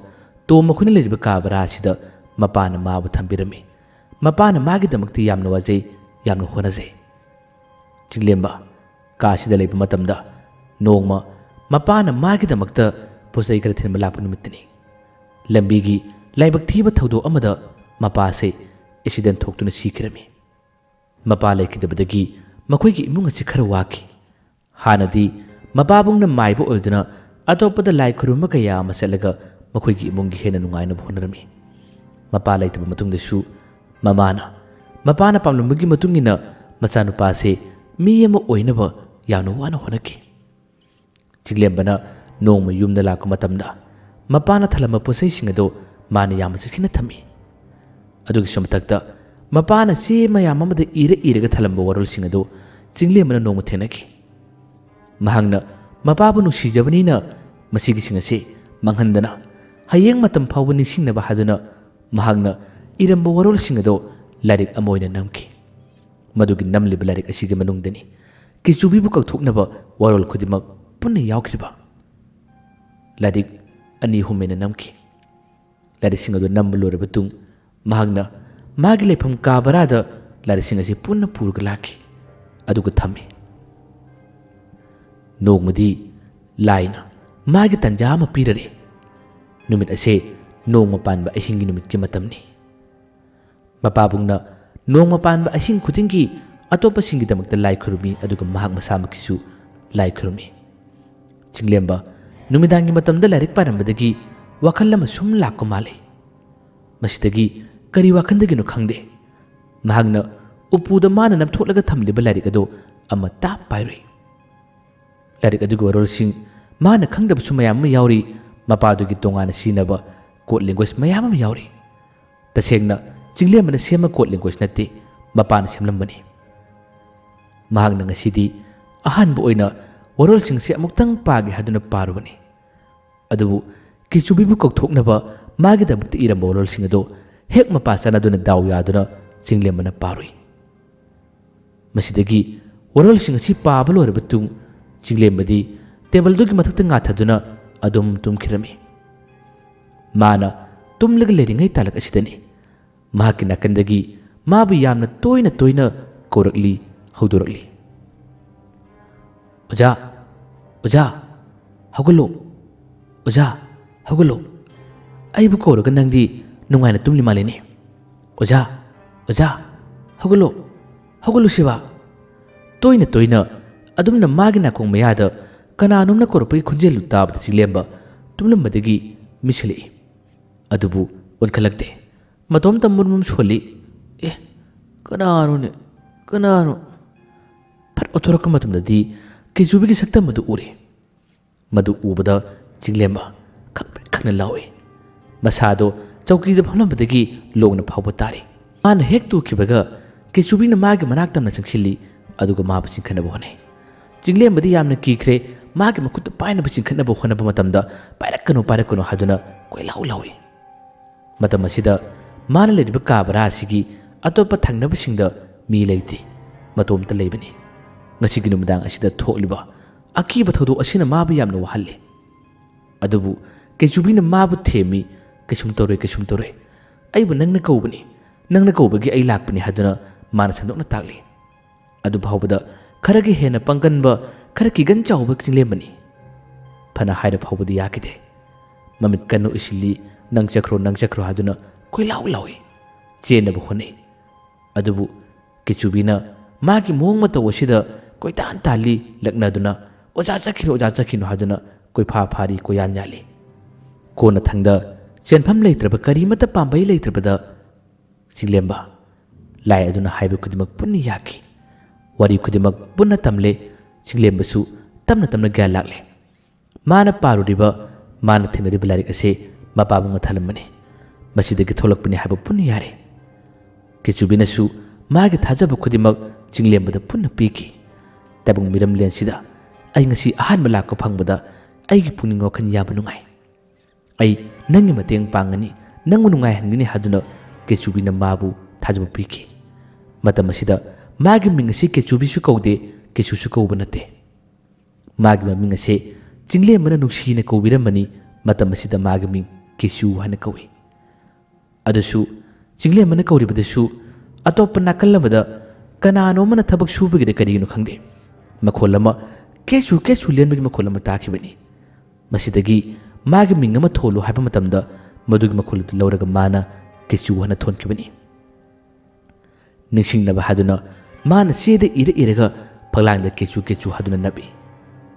ꯇꯣꯝ ꯃꯈꯣꯏꯅ ꯂꯩꯔꯤꯕ ꯀꯥ ꯚꯔꯥ ꯑꯁꯤꯗ ꯃꯄꯥꯅ ꯃꯥꯕꯨ ꯊꯝꯕꯤꯔꯝꯃꯤ꯫ ꯃꯄꯥꯅ ꯃꯥꯒꯤꯗꯃꯛꯇꯤ ꯌꯥꯝꯅ ꯋꯥꯖꯩ, ꯌꯥꯝꯅ ꯍꯣꯠꯅꯖꯩ꯫ ꯆꯤꯡꯂꯦꯝꯕ ꯀꯥꯁꯤꯗ ꯂꯩꯕ ꯃꯇꯝꯗ ꯅꯣꯡꯃ ꯃꯄꯥꯅ ꯃꯥꯒꯤꯗꯃꯛꯇ ꯄꯣꯠ ꯆꯩ ꯈꯔ ꯊꯤꯟꯕ ꯂꯥꯛꯄ ꯅꯨꯃꯤꯠꯇꯅꯤ꯫ ꯂꯝꯕꯤꯒꯤ ꯂꯥꯏꯕꯛ ꯊꯤꯕ ꯊꯧꯗꯣꯛ ꯑꯃꯗ ꯃꯄꯥꯁꯦ accident ꯊꯣꯛꯇꯨꯅ ꯁꯤꯈꯤꯔꯝꯃꯤ꯫ ꯃꯄꯥ ꯂꯩꯈꯤꯗꯕꯗꯒꯤ ꯃꯈꯣꯏꯒꯤ ꯏꯃꯨꯡ ꯑꯁꯤ ꯈꯔ ꯋꯥꯈꯤ꯫ ꯍꯥꯟꯅꯗꯤ ꯃꯄꯥꯕꯨꯡꯅ ꯃꯥꯏꯕ ꯑꯣꯏꯗꯨꯅ ꯑꯇꯣꯞꯄꯗ ꯂꯥꯏ ꯈꯨꯔꯨꯝꯕ ꯀꯌꯥ ꯑꯃ ꯆꯠꯂꯒ ꯃꯈꯣꯏꯒꯤ ꯏꯃꯨꯡꯒꯤ ꯍꯦꯟꯅ ꯅꯨꯡꯉꯥꯏꯅꯕ ꯍꯣꯠꯅꯔꯝꯃꯤ꯫ ꯃꯄꯥ ꯂꯩꯇꯕ ꯃꯇꯨꯡꯗꯁꯨ ꯃꯃꯥꯅ, ꯃꯄꯥꯅ ꯄꯥꯝꯂꯝꯕꯒꯤ ꯃꯇꯨꯡ ꯏꯟꯅ ꯃꯆꯥꯅꯨꯄꯥꯁꯦ ꯃꯤ ꯑꯃ ꯑꯣꯏꯅꯕ ꯌꯥꯝꯅ ꯋꯥꯅ ꯍꯣꯠꯅꯈꯤ꯫ ꯆꯤꯡꯂꯦꯝꯕꯅ ꯅꯣꯡꯃ ꯌꯨꯝꯗ ꯂꯥꯛꯄ ꯃꯇꯝꯗ ꯃꯄꯥꯅ ꯊꯜꯂꯝꯕ ꯄꯣꯠꯆꯩꯁꯤꯡ ꯑꯗꯨ ꯃꯥꯅ ꯌꯥꯝꯅ ꯆꯦꯛꯁꯤꯟꯅ ꯊꯝꯃꯤ꯫ ꯑꯗꯨꯒꯤꯁꯨ ꯃꯊꯛꯇ ꯃꯄꯥꯅ ꯆꯦ ꯃꯌꯥꯝ ꯑꯃꯗ ꯏꯔ ꯏꯔꯒ ꯊꯜꯂꯝꯕ ꯋꯥꯔꯣꯜꯁꯤꯡ ꯑꯗꯨ ꯆꯤꯡꯂꯦꯝꯕꯅ ꯅꯣꯡꯃ ꯊꯦꯡꯅꯈꯤ꯫ ꯃꯍꯥꯛꯅ ꯃꯄꯥꯕꯨ ꯅꯨꯡꯁꯤꯖꯕꯅꯤꯅ ꯃꯁꯤꯒꯤꯁꯤꯡ ꯑꯁꯤ ꯃꯥꯡꯍꯟꯗꯅ ꯍꯌꯦꯡ ꯃꯇꯝ ꯐꯥꯎꯕ ꯅꯤꯡꯁꯤꯡꯅꯕ ꯍꯥꯏꯗꯨꯅ ꯃꯍꯥꯛꯅ ꯏꯔꯝꯕ ꯋꯥꯔꯣꯜꯁꯤꯡ ꯑꯗꯨ ꯂꯥꯏꯔꯤꯛ ꯑꯃ ꯑꯣꯏꯅ ꯅꯝꯈꯤ꯫ ꯃꯗꯨꯒꯤ ꯅꯝꯂꯤꯕ ꯂꯥꯏꯔꯤꯛ ꯑꯁꯤꯒꯤ ꯃꯅꯨꯡꯗꯅꯤ ꯀꯤꯆꯨꯕꯤꯕꯨ ꯀꯧꯊꯣꯛꯅꯕ ꯋꯥꯔꯣꯜ ꯈꯨꯗꯤꯡꯃꯛ ꯄꯨꯟꯅ ꯌꯥꯎꯈ꯭ꯔꯤꯕ꯫ ꯂꯥꯏꯔꯤꯛ ꯑꯅꯤ ꯑꯍꯨꯝ ꯍꯦꯟꯅ ꯅꯝꯈꯤ꯫ ꯂꯥꯏꯔꯤꯛꯁꯤꯡ ꯑꯗꯨ ꯅꯝꯕ ꯂꯣꯏꯔꯕ ꯇꯨꯡ ꯃꯍꯥꯛꯅ ꯃꯥꯒꯤ ꯂꯩꯐꯝ ꯀꯥ ꯚꯔꯥꯗ ꯂꯥꯏꯔꯤꯛꯁꯤꯡ ꯑꯁꯤ ꯄꯨꯟꯅ ꯄꯨꯔꯒ ꯂꯥꯛꯈꯤ꯫ ꯑꯗꯨꯒ ꯊꯝꯃꯤ꯫ ꯅꯣꯡꯃꯗꯤ ꯂꯥꯏꯅ ꯃꯥꯒꯤ ꯇꯟꯖꯥ ꯑꯃ ꯄꯤꯔꯔꯦ꯫ ꯅꯨꯃꯤꯠ ꯑꯁꯦ ꯅꯣꯡꯃ ꯄꯥꯟꯕ ꯑꯍꯤꯡꯒꯤ ꯅꯨꯃꯤꯠꯀꯤ ꯃꯇꯝꯅꯤ꯫ ꯃꯄꯥꯕꯨꯡꯅ ꯅꯣꯡꯃ ꯄꯥꯟꯕ ꯑꯍꯤꯡ ꯈꯨꯗꯤꯡꯒꯤ ꯑꯇꯣꯞꯄꯁꯤꯡꯒꯤꯗꯃꯛꯇ ꯂꯥꯏ ꯈꯨꯔꯨꯝꯃꯤ, ꯑꯗꯨꯒ ꯃꯍꯥꯛ ꯃꯁꯥꯃꯛꯀꯤꯁꯨ ꯂꯥꯏ ꯈꯨꯔꯨꯝꯃꯤ꯫ ꯆꯤꯡꯂꯦꯝꯕ ꯅꯨꯃꯤꯗꯥꯡꯒꯤ ꯃꯇꯝꯗ ꯂꯥꯏꯔꯤꯛ ꯄꯥꯔꯝꯕꯗꯒꯤ ꯋꯥꯈꯜ ꯑꯃ ꯁꯨꯝ ꯂꯥꯛꯄ ꯃꯥꯜꯂꯤ꯫ ꯃꯁꯤꯗꯒꯤ ꯀꯔꯤ ꯋꯥꯈꯜꯗꯒꯤꯅꯣ ꯈꯪꯗꯦ, ꯃꯍꯥꯛꯅ ꯎꯄꯨꯗ ꯃꯥꯅ ꯅꯞꯊꯣꯛꯂꯒ ꯊꯝꯂꯤꯕ ꯂꯥꯏꯔꯤꯛ ꯑꯗꯨ ꯑꯃꯇ ꯄꯥꯏꯔꯨꯏ꯫ ꯂꯥꯏꯔꯤꯛ ꯑꯗꯨꯒꯤ ꯋꯥꯔꯣꯜꯁꯤꯡ ꯃꯥꯅ ꯈꯪꯗꯕꯁꯨ ꯃꯌꯥꯝ ꯑꯃ ꯌꯥꯎꯔꯤ꯫ ꯃꯄꯥꯗꯨꯒꯤ ꯇꯣꯉꯥꯟꯅ ꯁꯤꯖꯤꯟꯅꯕ code language ꯃꯌꯥꯝ ꯑꯃ ꯌꯥꯎꯔꯤ꯫ ꯇꯁꯦꯡꯅ ꯆꯤꯡꯂꯦꯝꯕꯅ ꯁꯦꯝꯕ code language ꯅꯠꯇꯦ, ꯃꯄꯥꯅ ꯁꯦꯝꯂꯝꯕꯅꯤ꯫ ꯃꯍꯥꯛꯅ ꯉꯁꯤꯗꯤ ꯑꯍꯥꯟꯕ ꯑꯣꯏꯅ ꯋꯥꯔꯣꯜꯁꯤꯡꯁꯤ ꯑꯃꯨꯛꯇꯪ ꯄꯥꯒꯦ ꯍꯥꯏꯗꯨꯅ ꯄꯥꯔꯨꯕꯅꯤ꯫ ꯑꯗꯨꯕꯨ ꯀꯤꯆꯨꯕꯤꯕꯨ ꯀꯧꯊꯣꯛꯅꯕ ꯃꯥꯒꯤꯗꯃꯛꯇ ꯏꯔꯝꯕ ꯋꯥꯔꯣꯜꯁꯤꯡ ꯑꯗꯨ ꯍꯦꯛ ꯃꯄꯥ ꯆꯥꯟꯅꯗꯨꯅ ꯗꯥꯎ ꯌꯥꯗꯨꯅ ꯆꯤꯡꯂꯦꯝꯕꯅ ꯄꯥꯔꯨꯏ꯫ ꯃꯁꯤꯗꯒꯤ ꯋꯥꯔꯣꯜꯁꯤꯡ ꯑꯁꯤ ꯄꯥꯕ ꯂꯣꯏꯔꯕ ꯇꯨꯡ ꯆꯤꯡꯂꯦꯝꯕꯗꯤ ꯇꯦꯕꯜꯗꯨꯒꯤ ꯃꯊꯛꯇ ꯉꯥꯊꯗꯨꯅ ꯑꯗꯨꯝ ꯇꯨꯝꯈꯤꯔꯝꯃꯤ꯫ ꯃꯥꯅ ꯇꯨꯝꯂꯒ ꯂꯩꯔꯤꯉꯩ ꯇꯥꯂꯛ ꯑꯁꯤꯗꯅꯤ ꯃꯍꯥꯛꯀꯤ ꯅꯥꯀꯟꯗꯒꯤ ꯃꯥꯕꯨ ꯌꯥꯝꯅ ꯇꯣꯏꯅ ꯇꯣꯏꯅ ꯀꯧꯔꯛꯂꯤ, ꯍꯧꯗꯣꯔꯛꯂꯤ꯫ "ꯑꯣꯖꯥ, ꯑꯣꯖꯥ, ꯍꯧꯒꯠꯂꯣ꯫ ꯑꯣꯖꯥ, ꯍꯧꯒꯠꯂꯣ꯫ ꯑꯩꯕꯨ ꯀꯧꯔꯒ ꯅꯪꯗꯤ ꯅꯨꯡꯉꯥꯏꯅ ꯇꯨꯝꯂꯤ ꯃꯥꯜꯂꯦꯅꯦ꯫ ꯑꯣꯖꯥ, ꯑꯣꯖꯥ, ꯍꯧꯒꯠꯂꯣ꯫ "ꯍꯧꯒꯠꯂꯨ ꯁꯤꯕꯥ!" ꯇꯣꯏꯅ ꯇꯣꯏꯅ ꯑꯗꯨꯝꯅ ꯃꯥꯒꯤ ꯅꯥꯀꯣꯡ ꯃꯌꯥꯗ ꯀꯅꯥꯅꯣꯝꯅ ꯀꯧꯔꯛꯄꯒꯤ ꯈꯣꯟꯖꯦꯜꯗꯨ ꯇꯥꯕꯗ ꯆꯤꯡꯂꯦꯝꯕ ꯇꯨꯝꯂꯝꯕꯗꯒꯤ ꯃꯤꯁꯤꯜꯂꯛꯏ꯫ ꯑꯗꯨꯕꯨ ꯑꯣꯟꯈꯠꯂꯛꯇꯦ꯫ ꯃꯇꯣꯝꯇ ꯃꯨꯔꯃꯨꯝ ꯁꯣꯜꯂꯤ꯫ "ꯑꯦ, ꯀꯅꯥꯅꯣꯅꯦ? ꯀꯅꯥꯅꯣ?" ꯐꯠ ꯑꯣꯟꯊꯣꯔꯛꯄ ꯃꯇꯝꯗꯗꯤ ꯀꯦꯆꯨꯕꯤꯒꯤ ꯁꯛꯇꯝ ꯑꯗꯨ ꯎꯔꯦ꯫ ꯃꯗꯨ ꯎꯕꯗ ꯆꯤꯡꯂꯦꯝꯕ ꯈꯪꯄ꯭ꯔꯦꯛ ꯈꯪꯅ ꯂꯥꯎꯏ꯫ ꯃꯁꯥꯗꯣ ꯆꯧꯀꯤꯗ ꯐꯝꯂꯝꯕꯗꯒꯤ ꯂꯣꯡꯅ ꯐꯥꯎꯕ ꯇꯥꯔꯤ꯫ ꯃꯥꯅ ꯍꯦꯛ ꯇꯨꯈꯤꯕꯒ ꯀꯦꯆꯨꯕꯤꯅ ꯃꯥꯒꯤ ꯃꯅꯥꯛ ꯇꯝꯅ ꯆꯪꯁꯤꯜꯂꯤ, ꯑꯗꯨꯒ ꯃꯥꯕꯨ ꯆꯤꯡꯈꯠꯅꯕ ꯍꯣꯠꯅꯩ꯫ ꯆꯤꯡꯂꯦꯝꯕꯗꯤ ꯌꯥꯝꯅ ꯀꯤꯈ꯭ꯔꯦ꯫ ꯃꯥꯒꯤ ꯃꯈꯨꯠꯇ ꯄꯥꯏꯅꯕ ꯆꯤꯡꯈꯠꯅꯕ ꯍꯣꯠꯅꯕ ꯃꯇꯝꯗ, "ꯄꯥꯏꯔꯛꯀꯅꯨ, ꯄꯥꯏꯔꯛꯀꯅꯨ" ꯍꯥꯏꯗꯨꯅ ꯀꯣꯏꯂꯥꯎ ꯂꯥꯎꯏ꯫ ꯃꯇꯝ ꯑꯁꯤꯗ ꯃꯥꯅ ꯂꯩꯔꯤꯕ ꯀꯥ ꯚꯔꯥ ꯑꯁꯤꯒꯤ ꯑꯇꯣꯞꯄ ꯊꯪꯅꯕꯁꯤꯡꯗ ꯃꯤ ꯂꯩꯇꯦ, ꯃꯇꯣꯝꯇ ꯂꯩꯕꯅꯤ꯫ ꯉꯁꯤꯒꯤ ꯅꯨꯃꯤꯗꯥꯡ ꯑꯁꯤꯗ ꯊꯣꯛꯂꯤꯕ ꯑꯀꯤꯕ ꯊꯧꯗꯣꯛ ꯑꯁꯤꯅ ꯃꯥꯕꯨ ꯌꯥꯝꯅ ꯋꯥꯍꯜꯂꯤ꯫ ꯑꯗꯨꯕꯨ ꯀꯩꯆꯨꯕꯤꯅ ꯃꯥꯕꯨ ꯊꯦꯝꯃꯤ, "ꯀꯩꯁꯨꯝ ꯇꯧꯔꯣꯏ, ꯀꯩꯁꯨꯝ ꯇꯧꯔꯣꯏ꯫ ꯑꯩꯕꯨ ꯅꯪꯅ ꯀꯧꯕꯅꯤ, ꯅꯪꯅ ꯀꯧꯕꯒꯤ ꯑꯩ ꯂꯥꯛꯄꯅꯤ" ꯍꯥꯏꯗꯨꯅ ꯃꯥꯅ ꯁꯟꯗꯣꯛꯅ ꯇꯥꯛꯂꯤ꯫ ꯑꯗꯨ ꯐꯥꯎꯕꯗ ꯈꯔꯒ ꯍꯦꯟꯅ ꯄꯥꯡꯒꯟꯕ, ꯈꯔ ꯀꯤꯒꯟ ꯆꯥꯎꯕ ꯆꯤꯡꯂꯦꯝꯕꯅꯤ꯫ ꯐꯅ ꯍꯥꯏꯔ ꯐꯥꯎꯕꯗꯤ ꯌꯥꯈꯤꯗꯦ꯫ ꯃꯃꯤꯠ ꯀꯟꯅ ꯎꯏꯁꯤꯜꯂꯤ, "ꯅꯪ ꯆꯠꯈ꯭ꯔꯣ, ꯅꯪ ꯆꯠꯈ꯭ꯔꯣ" ꯍꯥꯏꯗꯨꯅ ꯀꯣꯏꯂꯥꯎ ꯂꯥꯎꯏ꯫ ꯆꯦꯟꯅꯕ ꯍꯣꯠꯅꯩ꯫ ꯑꯗꯨꯕꯨ ꯀꯤꯆꯨꯕꯤꯅ ꯃꯥꯒꯤ ꯃꯑꯣꯡ ꯃꯇꯧ ꯑꯁꯤꯗ ꯀꯣꯏꯇꯥꯟ ꯇꯥꯜꯂꯤ, ꯂꯛꯅꯗꯨꯅ, "ꯑꯣꯖꯥ ꯆꯠꯈꯤꯅꯨ, ꯑꯣꯖꯥ ꯆꯠꯈꯤꯅꯨ" ꯍꯥꯏꯗꯨꯅ ꯀꯣꯏꯐꯥ ꯐꯥꯔꯤ, ꯀꯣꯏꯌꯥꯟ ꯌꯥꯜꯂꯤ꯫ ꯀꯣꯟꯅꯊꯪꯗ ꯆꯦꯟꯐꯝ ꯂꯩꯇ꯭ꯔꯕ, ꯀꯔꯤꯃꯠꯇ ꯄꯥꯝꯕꯩ ꯂꯩꯇ꯭ꯔꯕꯗ ꯆꯤꯡꯂꯦꯝꯕ, ꯂꯥꯏ ꯑꯗꯨꯅ ꯍꯥꯏꯕ ꯈꯨꯗꯤꯡꯃꯛ ꯄꯨꯟꯅ ꯌꯥꯈꯤ꯫ ꯋꯥꯔꯤ ꯈꯨꯗꯤꯡꯃꯛ ꯄꯨꯟꯅ ꯇꯝꯂꯦ꯫ ꯆꯤꯡꯂꯦꯝꯕꯁꯨ ꯇꯞꯅ ꯇꯞꯅ ꯒ꯭ꯌꯥꯟ ꯂꯥꯛꯂꯦ꯫ ꯃꯥꯅ ꯄꯥꯔꯨꯔꯤꯕ, ꯃꯥꯅ ꯊꯦꯡꯅꯔꯤꯕ ꯂꯥꯏꯔꯤꯛ ꯑꯁꯦ ꯃꯄꯥꯕꯨꯡꯅ ꯊꯜꯂꯝꯕꯅꯤ꯫ ꯃꯁꯤꯗꯒꯤ ꯊꯣꯛꯂꯛꯄꯅꯤ ꯍꯥꯏꯕ ꯄꯨꯟꯅ ꯌꯥꯔꯦ꯫ ꯀꯦꯆꯨꯕꯤꯅꯁꯨ ꯃꯥꯒꯤ ꯊꯥꯖꯕ ꯈꯨꯗꯤꯡꯃꯛ ꯆꯤꯡꯂꯦꯝꯕꯗ ꯄꯨꯟꯅ ꯄꯤꯈꯤ꯫ ꯇꯥꯏꯕꯪ ꯃꯤꯔꯝꯂꯦꯟꯁꯤꯗ ꯑꯩ ꯉꯁꯤ ꯑꯍꯥꯟꯕ ꯂꯥꯛꯄ ꯐꯪꯕꯗ ꯑꯩꯒꯤ ꯄꯨꯛꯅꯤꯡ ꯋꯥꯈꯜ ꯌꯥꯝꯅ ꯅꯨꯡꯉꯥꯏ꯫ "ꯑꯩ ꯅꯪꯒꯤ ꯃꯇꯦꯡ ꯄꯥꯡꯒꯅꯤ, ꯅꯪꯕꯨ ꯅꯨꯡꯉꯥꯏꯍꯟꯒꯅꯤ" ꯍꯥꯏꯗꯨꯅ ꯀꯦꯆꯨꯕꯤꯅ ꯃꯥꯕꯨ ꯊꯥꯖꯕ ꯄꯤꯈꯤ꯫ ꯃꯇꯝ ꯑꯁꯤꯗ ꯃꯥꯒꯤ ꯃꯤꯡ ꯑꯁꯤ ꯀꯦꯆꯨꯕꯤꯁꯨ ꯀꯧꯗꯦ, ꯀꯦꯆꯨꯁꯨ ꯀꯧꯕ ꯅꯠꯇꯦ꯫ ꯃꯥꯒꯤ ꯃꯃꯤꯡ ꯑꯁꯦ ꯆꯤꯡꯂꯦꯝꯕꯅ ꯅꯨꯡꯁꯤꯅ ꯀꯧꯕꯤꯔꯝꯕꯅꯤ꯫ ꯃꯇꯝ ꯑꯁꯤꯗ ꯃꯥꯒꯤ ꯃꯤꯡ ꯀꯦꯆꯨ ꯍꯥꯏꯅ ꯀꯧꯏ꯫ ꯑꯗꯨꯁꯨ ꯆꯤꯡꯂꯦꯝꯕꯅ ꯀꯧꯔꯤꯕꯗꯨꯁꯨ ꯑꯇꯣꯞꯄ ꯅꯥꯀꯜ ꯑꯃꯗ ꯀꯅꯥꯅꯣ ꯑꯃꯅ ꯊꯕꯛ ꯁꯨꯕꯒꯤꯗ ꯀꯔꯤꯒꯤꯅꯣ ꯈꯪꯗꯦ, ꯃꯈꯣꯜ ꯑꯃ, "ꯀꯦꯆꯨ, ꯀꯦꯆꯨ" ꯂꯦꯟꯕꯒꯤ ꯃꯈꯣꯜ ꯑꯃ ꯇꯥꯈꯤꯕꯅꯤ꯫ ꯃꯁꯤꯗꯒꯤ ꯃꯥꯒꯤ ꯃꯤꯡ ꯑꯃ ꯊꯣꯜꯂꯨ ꯍꯥꯏꯕ ꯃꯇꯝꯗ ꯃꯗꯨꯒꯤ ꯃꯈꯣꯜ ꯑꯗꯨ ꯂꯧꯔꯒ ꯃꯥꯅ ꯀꯦꯆꯨ ꯍꯥꯏꯅ ꯊꯣꯟꯈꯤꯕꯅꯤ꯫ ꯅꯤꯡꯁꯤꯡꯅꯕ ꯍꯥꯏꯗꯨꯅ ꯃꯥꯅ ꯆꯦꯗ ꯏꯔ ꯏꯔꯒ ꯐꯛꯂꯥꯡꯗ "ꯀꯦꯆꯨ, ꯀꯦꯆꯨ" ꯍꯥꯏꯗꯨꯅ ꯅꯞꯄꯤ꯫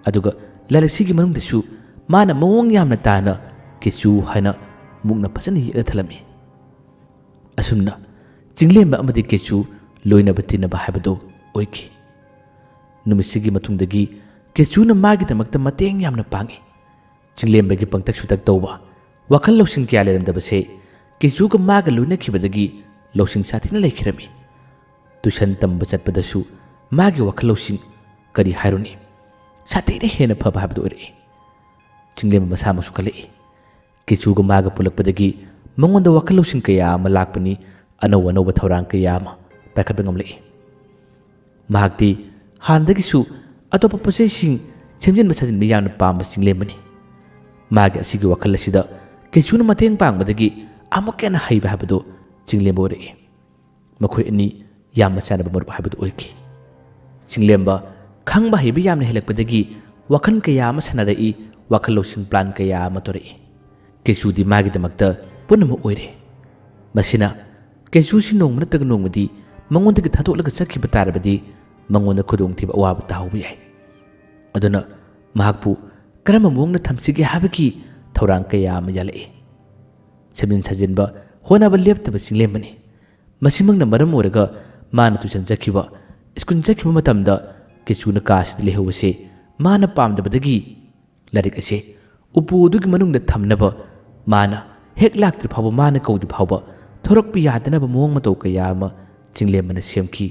ꯑꯗꯨꯒ ꯂꯥꯏꯔꯤꯛꯁꯤꯒꯤ ꯃꯅꯨꯡꯗꯁꯨ ꯃꯥꯅ ꯃꯑꯣꯡ ꯌꯥꯝꯅ ꯇꯥꯅ "ꯀꯦꯆꯨ" ꯍꯥꯏꯅ ꯃꯨꯛꯅ ꯐꯖꯅ ꯌꯦꯛꯅ ꯊꯝꯂꯝꯃꯤ꯫ ꯑꯁꯨꯝꯅ ꯆꯤꯡꯂꯦꯝꯕ ꯑꯃꯗꯤ ꯀꯦꯆꯨ ꯂꯣꯏꯅꯕ ꯇꯤꯟꯅꯕ ꯍꯥꯏꯕꯗꯨ ꯑꯣꯏꯈꯤ꯫ ꯅꯨꯃꯤꯠꯁꯤꯒꯤ ꯃꯇꯨꯡꯗꯒꯤ ꯀꯦꯆꯨꯅ ꯃꯥꯒꯤꯗꯃꯛꯇ ꯃꯇꯦꯡ ꯌꯥꯝꯅ ꯄꯥꯡꯏ꯫ ꯆꯤꯡꯂꯦꯝꯕꯒꯤ ꯄꯪꯇꯛ ꯁꯨꯇꯛ ꯇꯧꯕ, ꯋꯥꯈꯜ ꯂꯧꯁꯤꯡ ꯀꯌꯥ ꯂꯩꯔꯝꯗꯕꯁꯦ ꯀꯦꯆꯨꯒ ꯃꯥꯒ ꯂꯣꯏꯅꯈꯤꯕꯗꯒꯤ ꯂꯧꯁꯤꯡ ꯁꯥꯊꯤꯅ ꯂꯩꯈꯤꯔꯝꯃꯤ꯫ ꯇꯨꯏꯁꯟ ꯇꯝꯕ ꯆꯠꯄꯗꯁꯨ ꯃꯥꯒꯤ ꯋꯥꯈꯜ ꯂꯧꯁꯤꯡ ꯀꯔꯤ ꯍꯥꯏꯔꯨꯅꯤ? ꯁꯥꯊꯤꯅ ꯍꯦꯟꯅ ꯐꯕ ꯍꯥꯏꯕꯗꯨ ꯑꯣꯏꯔꯛꯏ꯫ ꯆꯤꯡꯂꯦꯝꯕ ꯃꯁꯥꯃꯛꯁꯨ ꯀꯜꯂꯛꯏ꯫ ꯀꯦꯆꯨꯒ ꯃꯥꯒ ꯄꯨꯜꯂꯛꯄꯗꯒꯤ ꯃꯉꯣꯟꯗ ꯋꯥꯈꯜ ꯂꯧꯁꯤꯡ ꯀꯌꯥ ꯑꯃ ꯂꯥꯛꯄꯅꯤ, ꯑꯅꯧ ꯑꯅꯧꯕ ꯊꯧꯔꯥꯡ ꯀꯌꯥ ꯑꯃ ꯄꯥꯏꯈꯠꯄ ꯉꯝꯂꯛꯏ꯫ ꯃꯍꯥꯛꯇꯤ ꯍꯥꯟꯅꯗꯒꯤꯁꯨ ꯑꯇꯣꯞꯄ ꯄꯣꯠꯆꯩꯁꯤꯡ ꯁꯦꯝꯖꯤꯟꯕ ꯁꯥꯖꯤꯟꯕ ꯌꯥꯝꯅ ꯄꯥꯝꯕ ꯆꯤꯡꯂꯦꯝꯕꯅꯤ꯫ ꯃꯥꯒꯤ ꯑꯁꯤꯒꯤ ꯋꯥꯈꯜ ꯑꯁꯤꯗ ꯀꯦꯆꯨꯅ ꯃꯇꯦꯡ ꯄꯥꯡꯕꯗꯒꯤ ꯑꯃꯨꯛꯀ ꯍꯦꯟꯅ ꯍꯩꯕ ꯍꯥꯏꯕꯗꯨ ꯆꯤꯡꯂꯦꯝꯕ ꯑꯣꯏꯔꯛꯏ꯫ ꯃꯈꯣꯏ ꯑꯅꯤ ꯌꯥꯝꯅ ꯆꯥꯟꯅꯕ ꯃꯔꯨꯞ ꯍꯥꯏꯕꯗꯨ ꯑꯣꯏꯈꯤ꯫ ꯆꯤꯡꯂꯦꯝꯕ ꯈꯪꯕ ꯍꯩꯕ ꯌꯥꯝꯅ ꯍꯦꯜꯂꯛꯄꯗꯒꯤ ꯋꯥꯈꯜ ꯀꯌꯥ ꯑꯃ ꯁꯥꯟꯅꯔꯛꯏ, ꯋꯥꯈꯜ ꯂꯧꯁꯤꯡ plan ꯀꯌꯥ ꯑꯃ ꯇꯧꯔꯛꯏ꯫ ꯀꯦꯆꯨꯗꯤ ꯃꯥꯒꯤꯗꯃꯛꯇ ꯄꯨꯝꯅꯃꯛ ꯑꯣꯏꯔꯦ꯫ ꯃꯁꯤꯅ ꯀꯦꯆꯨꯁꯤ ꯅꯣꯡꯃ ꯅꯠꯇ꯭ꯔꯒ ꯅꯣꯡꯃꯗꯤ ꯃꯉꯣꯟꯗꯒꯤ ꯊꯥꯗꯣꯛꯂꯒ ꯆꯠꯈꯤꯕ ꯇꯥꯔꯕꯗꯤ ꯃꯉꯣꯟꯗ ꯈꯨꯗꯣꯡꯊꯤꯕ ꯑꯋꯥꯕ ꯇꯥꯍꯧꯕ ꯌꯥꯏ꯫ ꯑꯗꯨꯅ ꯃꯍꯥꯛꯄꯨ ꯀꯔꯝꯕ ꯃꯑꯣꯡꯗ ꯊꯝꯁꯤꯒꯦ ꯍꯥꯏꯕꯒꯤ ꯊꯧꯔꯥꯡ ꯀꯌꯥ ꯑꯃ ꯌꯥꯜꯂꯛꯏ꯫ ꯁꯦꯝꯖꯤꯟ ꯁꯥꯖꯤꯟꯕ ꯍꯣꯠꯅꯕ ꯂꯦꯞꯇꯕ ꯆꯤꯡꯂꯦꯝꯕꯅꯤ꯫ ꯃꯁꯤꯃꯛꯅ ꯃꯔꯝ ꯑꯣꯏꯔꯒ ꯃꯥꯅ ꯇꯨꯏꯁꯟ ꯆꯠꯈꯤꯕ, ꯁ꯭ꯀꯨꯜ ꯆꯠꯈꯤꯕ ꯃꯇꯝꯗ ꯀꯦꯆꯨꯅ ꯀꯥꯁꯤꯗ ꯂꯩꯍꯧꯕꯁꯦ ꯃꯥꯅ ꯄꯥꯝꯗꯕꯗꯒꯤ ꯂꯥꯏꯔꯤꯛ ꯑꯁꯦ ꯎꯄꯨ ꯑꯗꯨꯒꯤ ꯃꯅꯨꯡꯗ ꯊꯝꯅꯕ ꯃꯥꯅ ꯍꯦꯛ ꯂꯥꯛꯇ꯭ꯔꯤ ꯐꯥꯎꯕ, ꯃꯥꯅ ꯀꯧꯗ꯭ꯔꯤ ꯐꯥꯎꯕ ꯊꯣꯔꯛꯄ ꯌꯥꯗꯅꯕ ꯃꯑꯣꯡ ꯃꯇꯧ ꯀꯌꯥ ꯑꯃ ꯆꯤꯡꯂꯦꯝꯕꯅ ꯁꯦꯝꯈꯤ꯫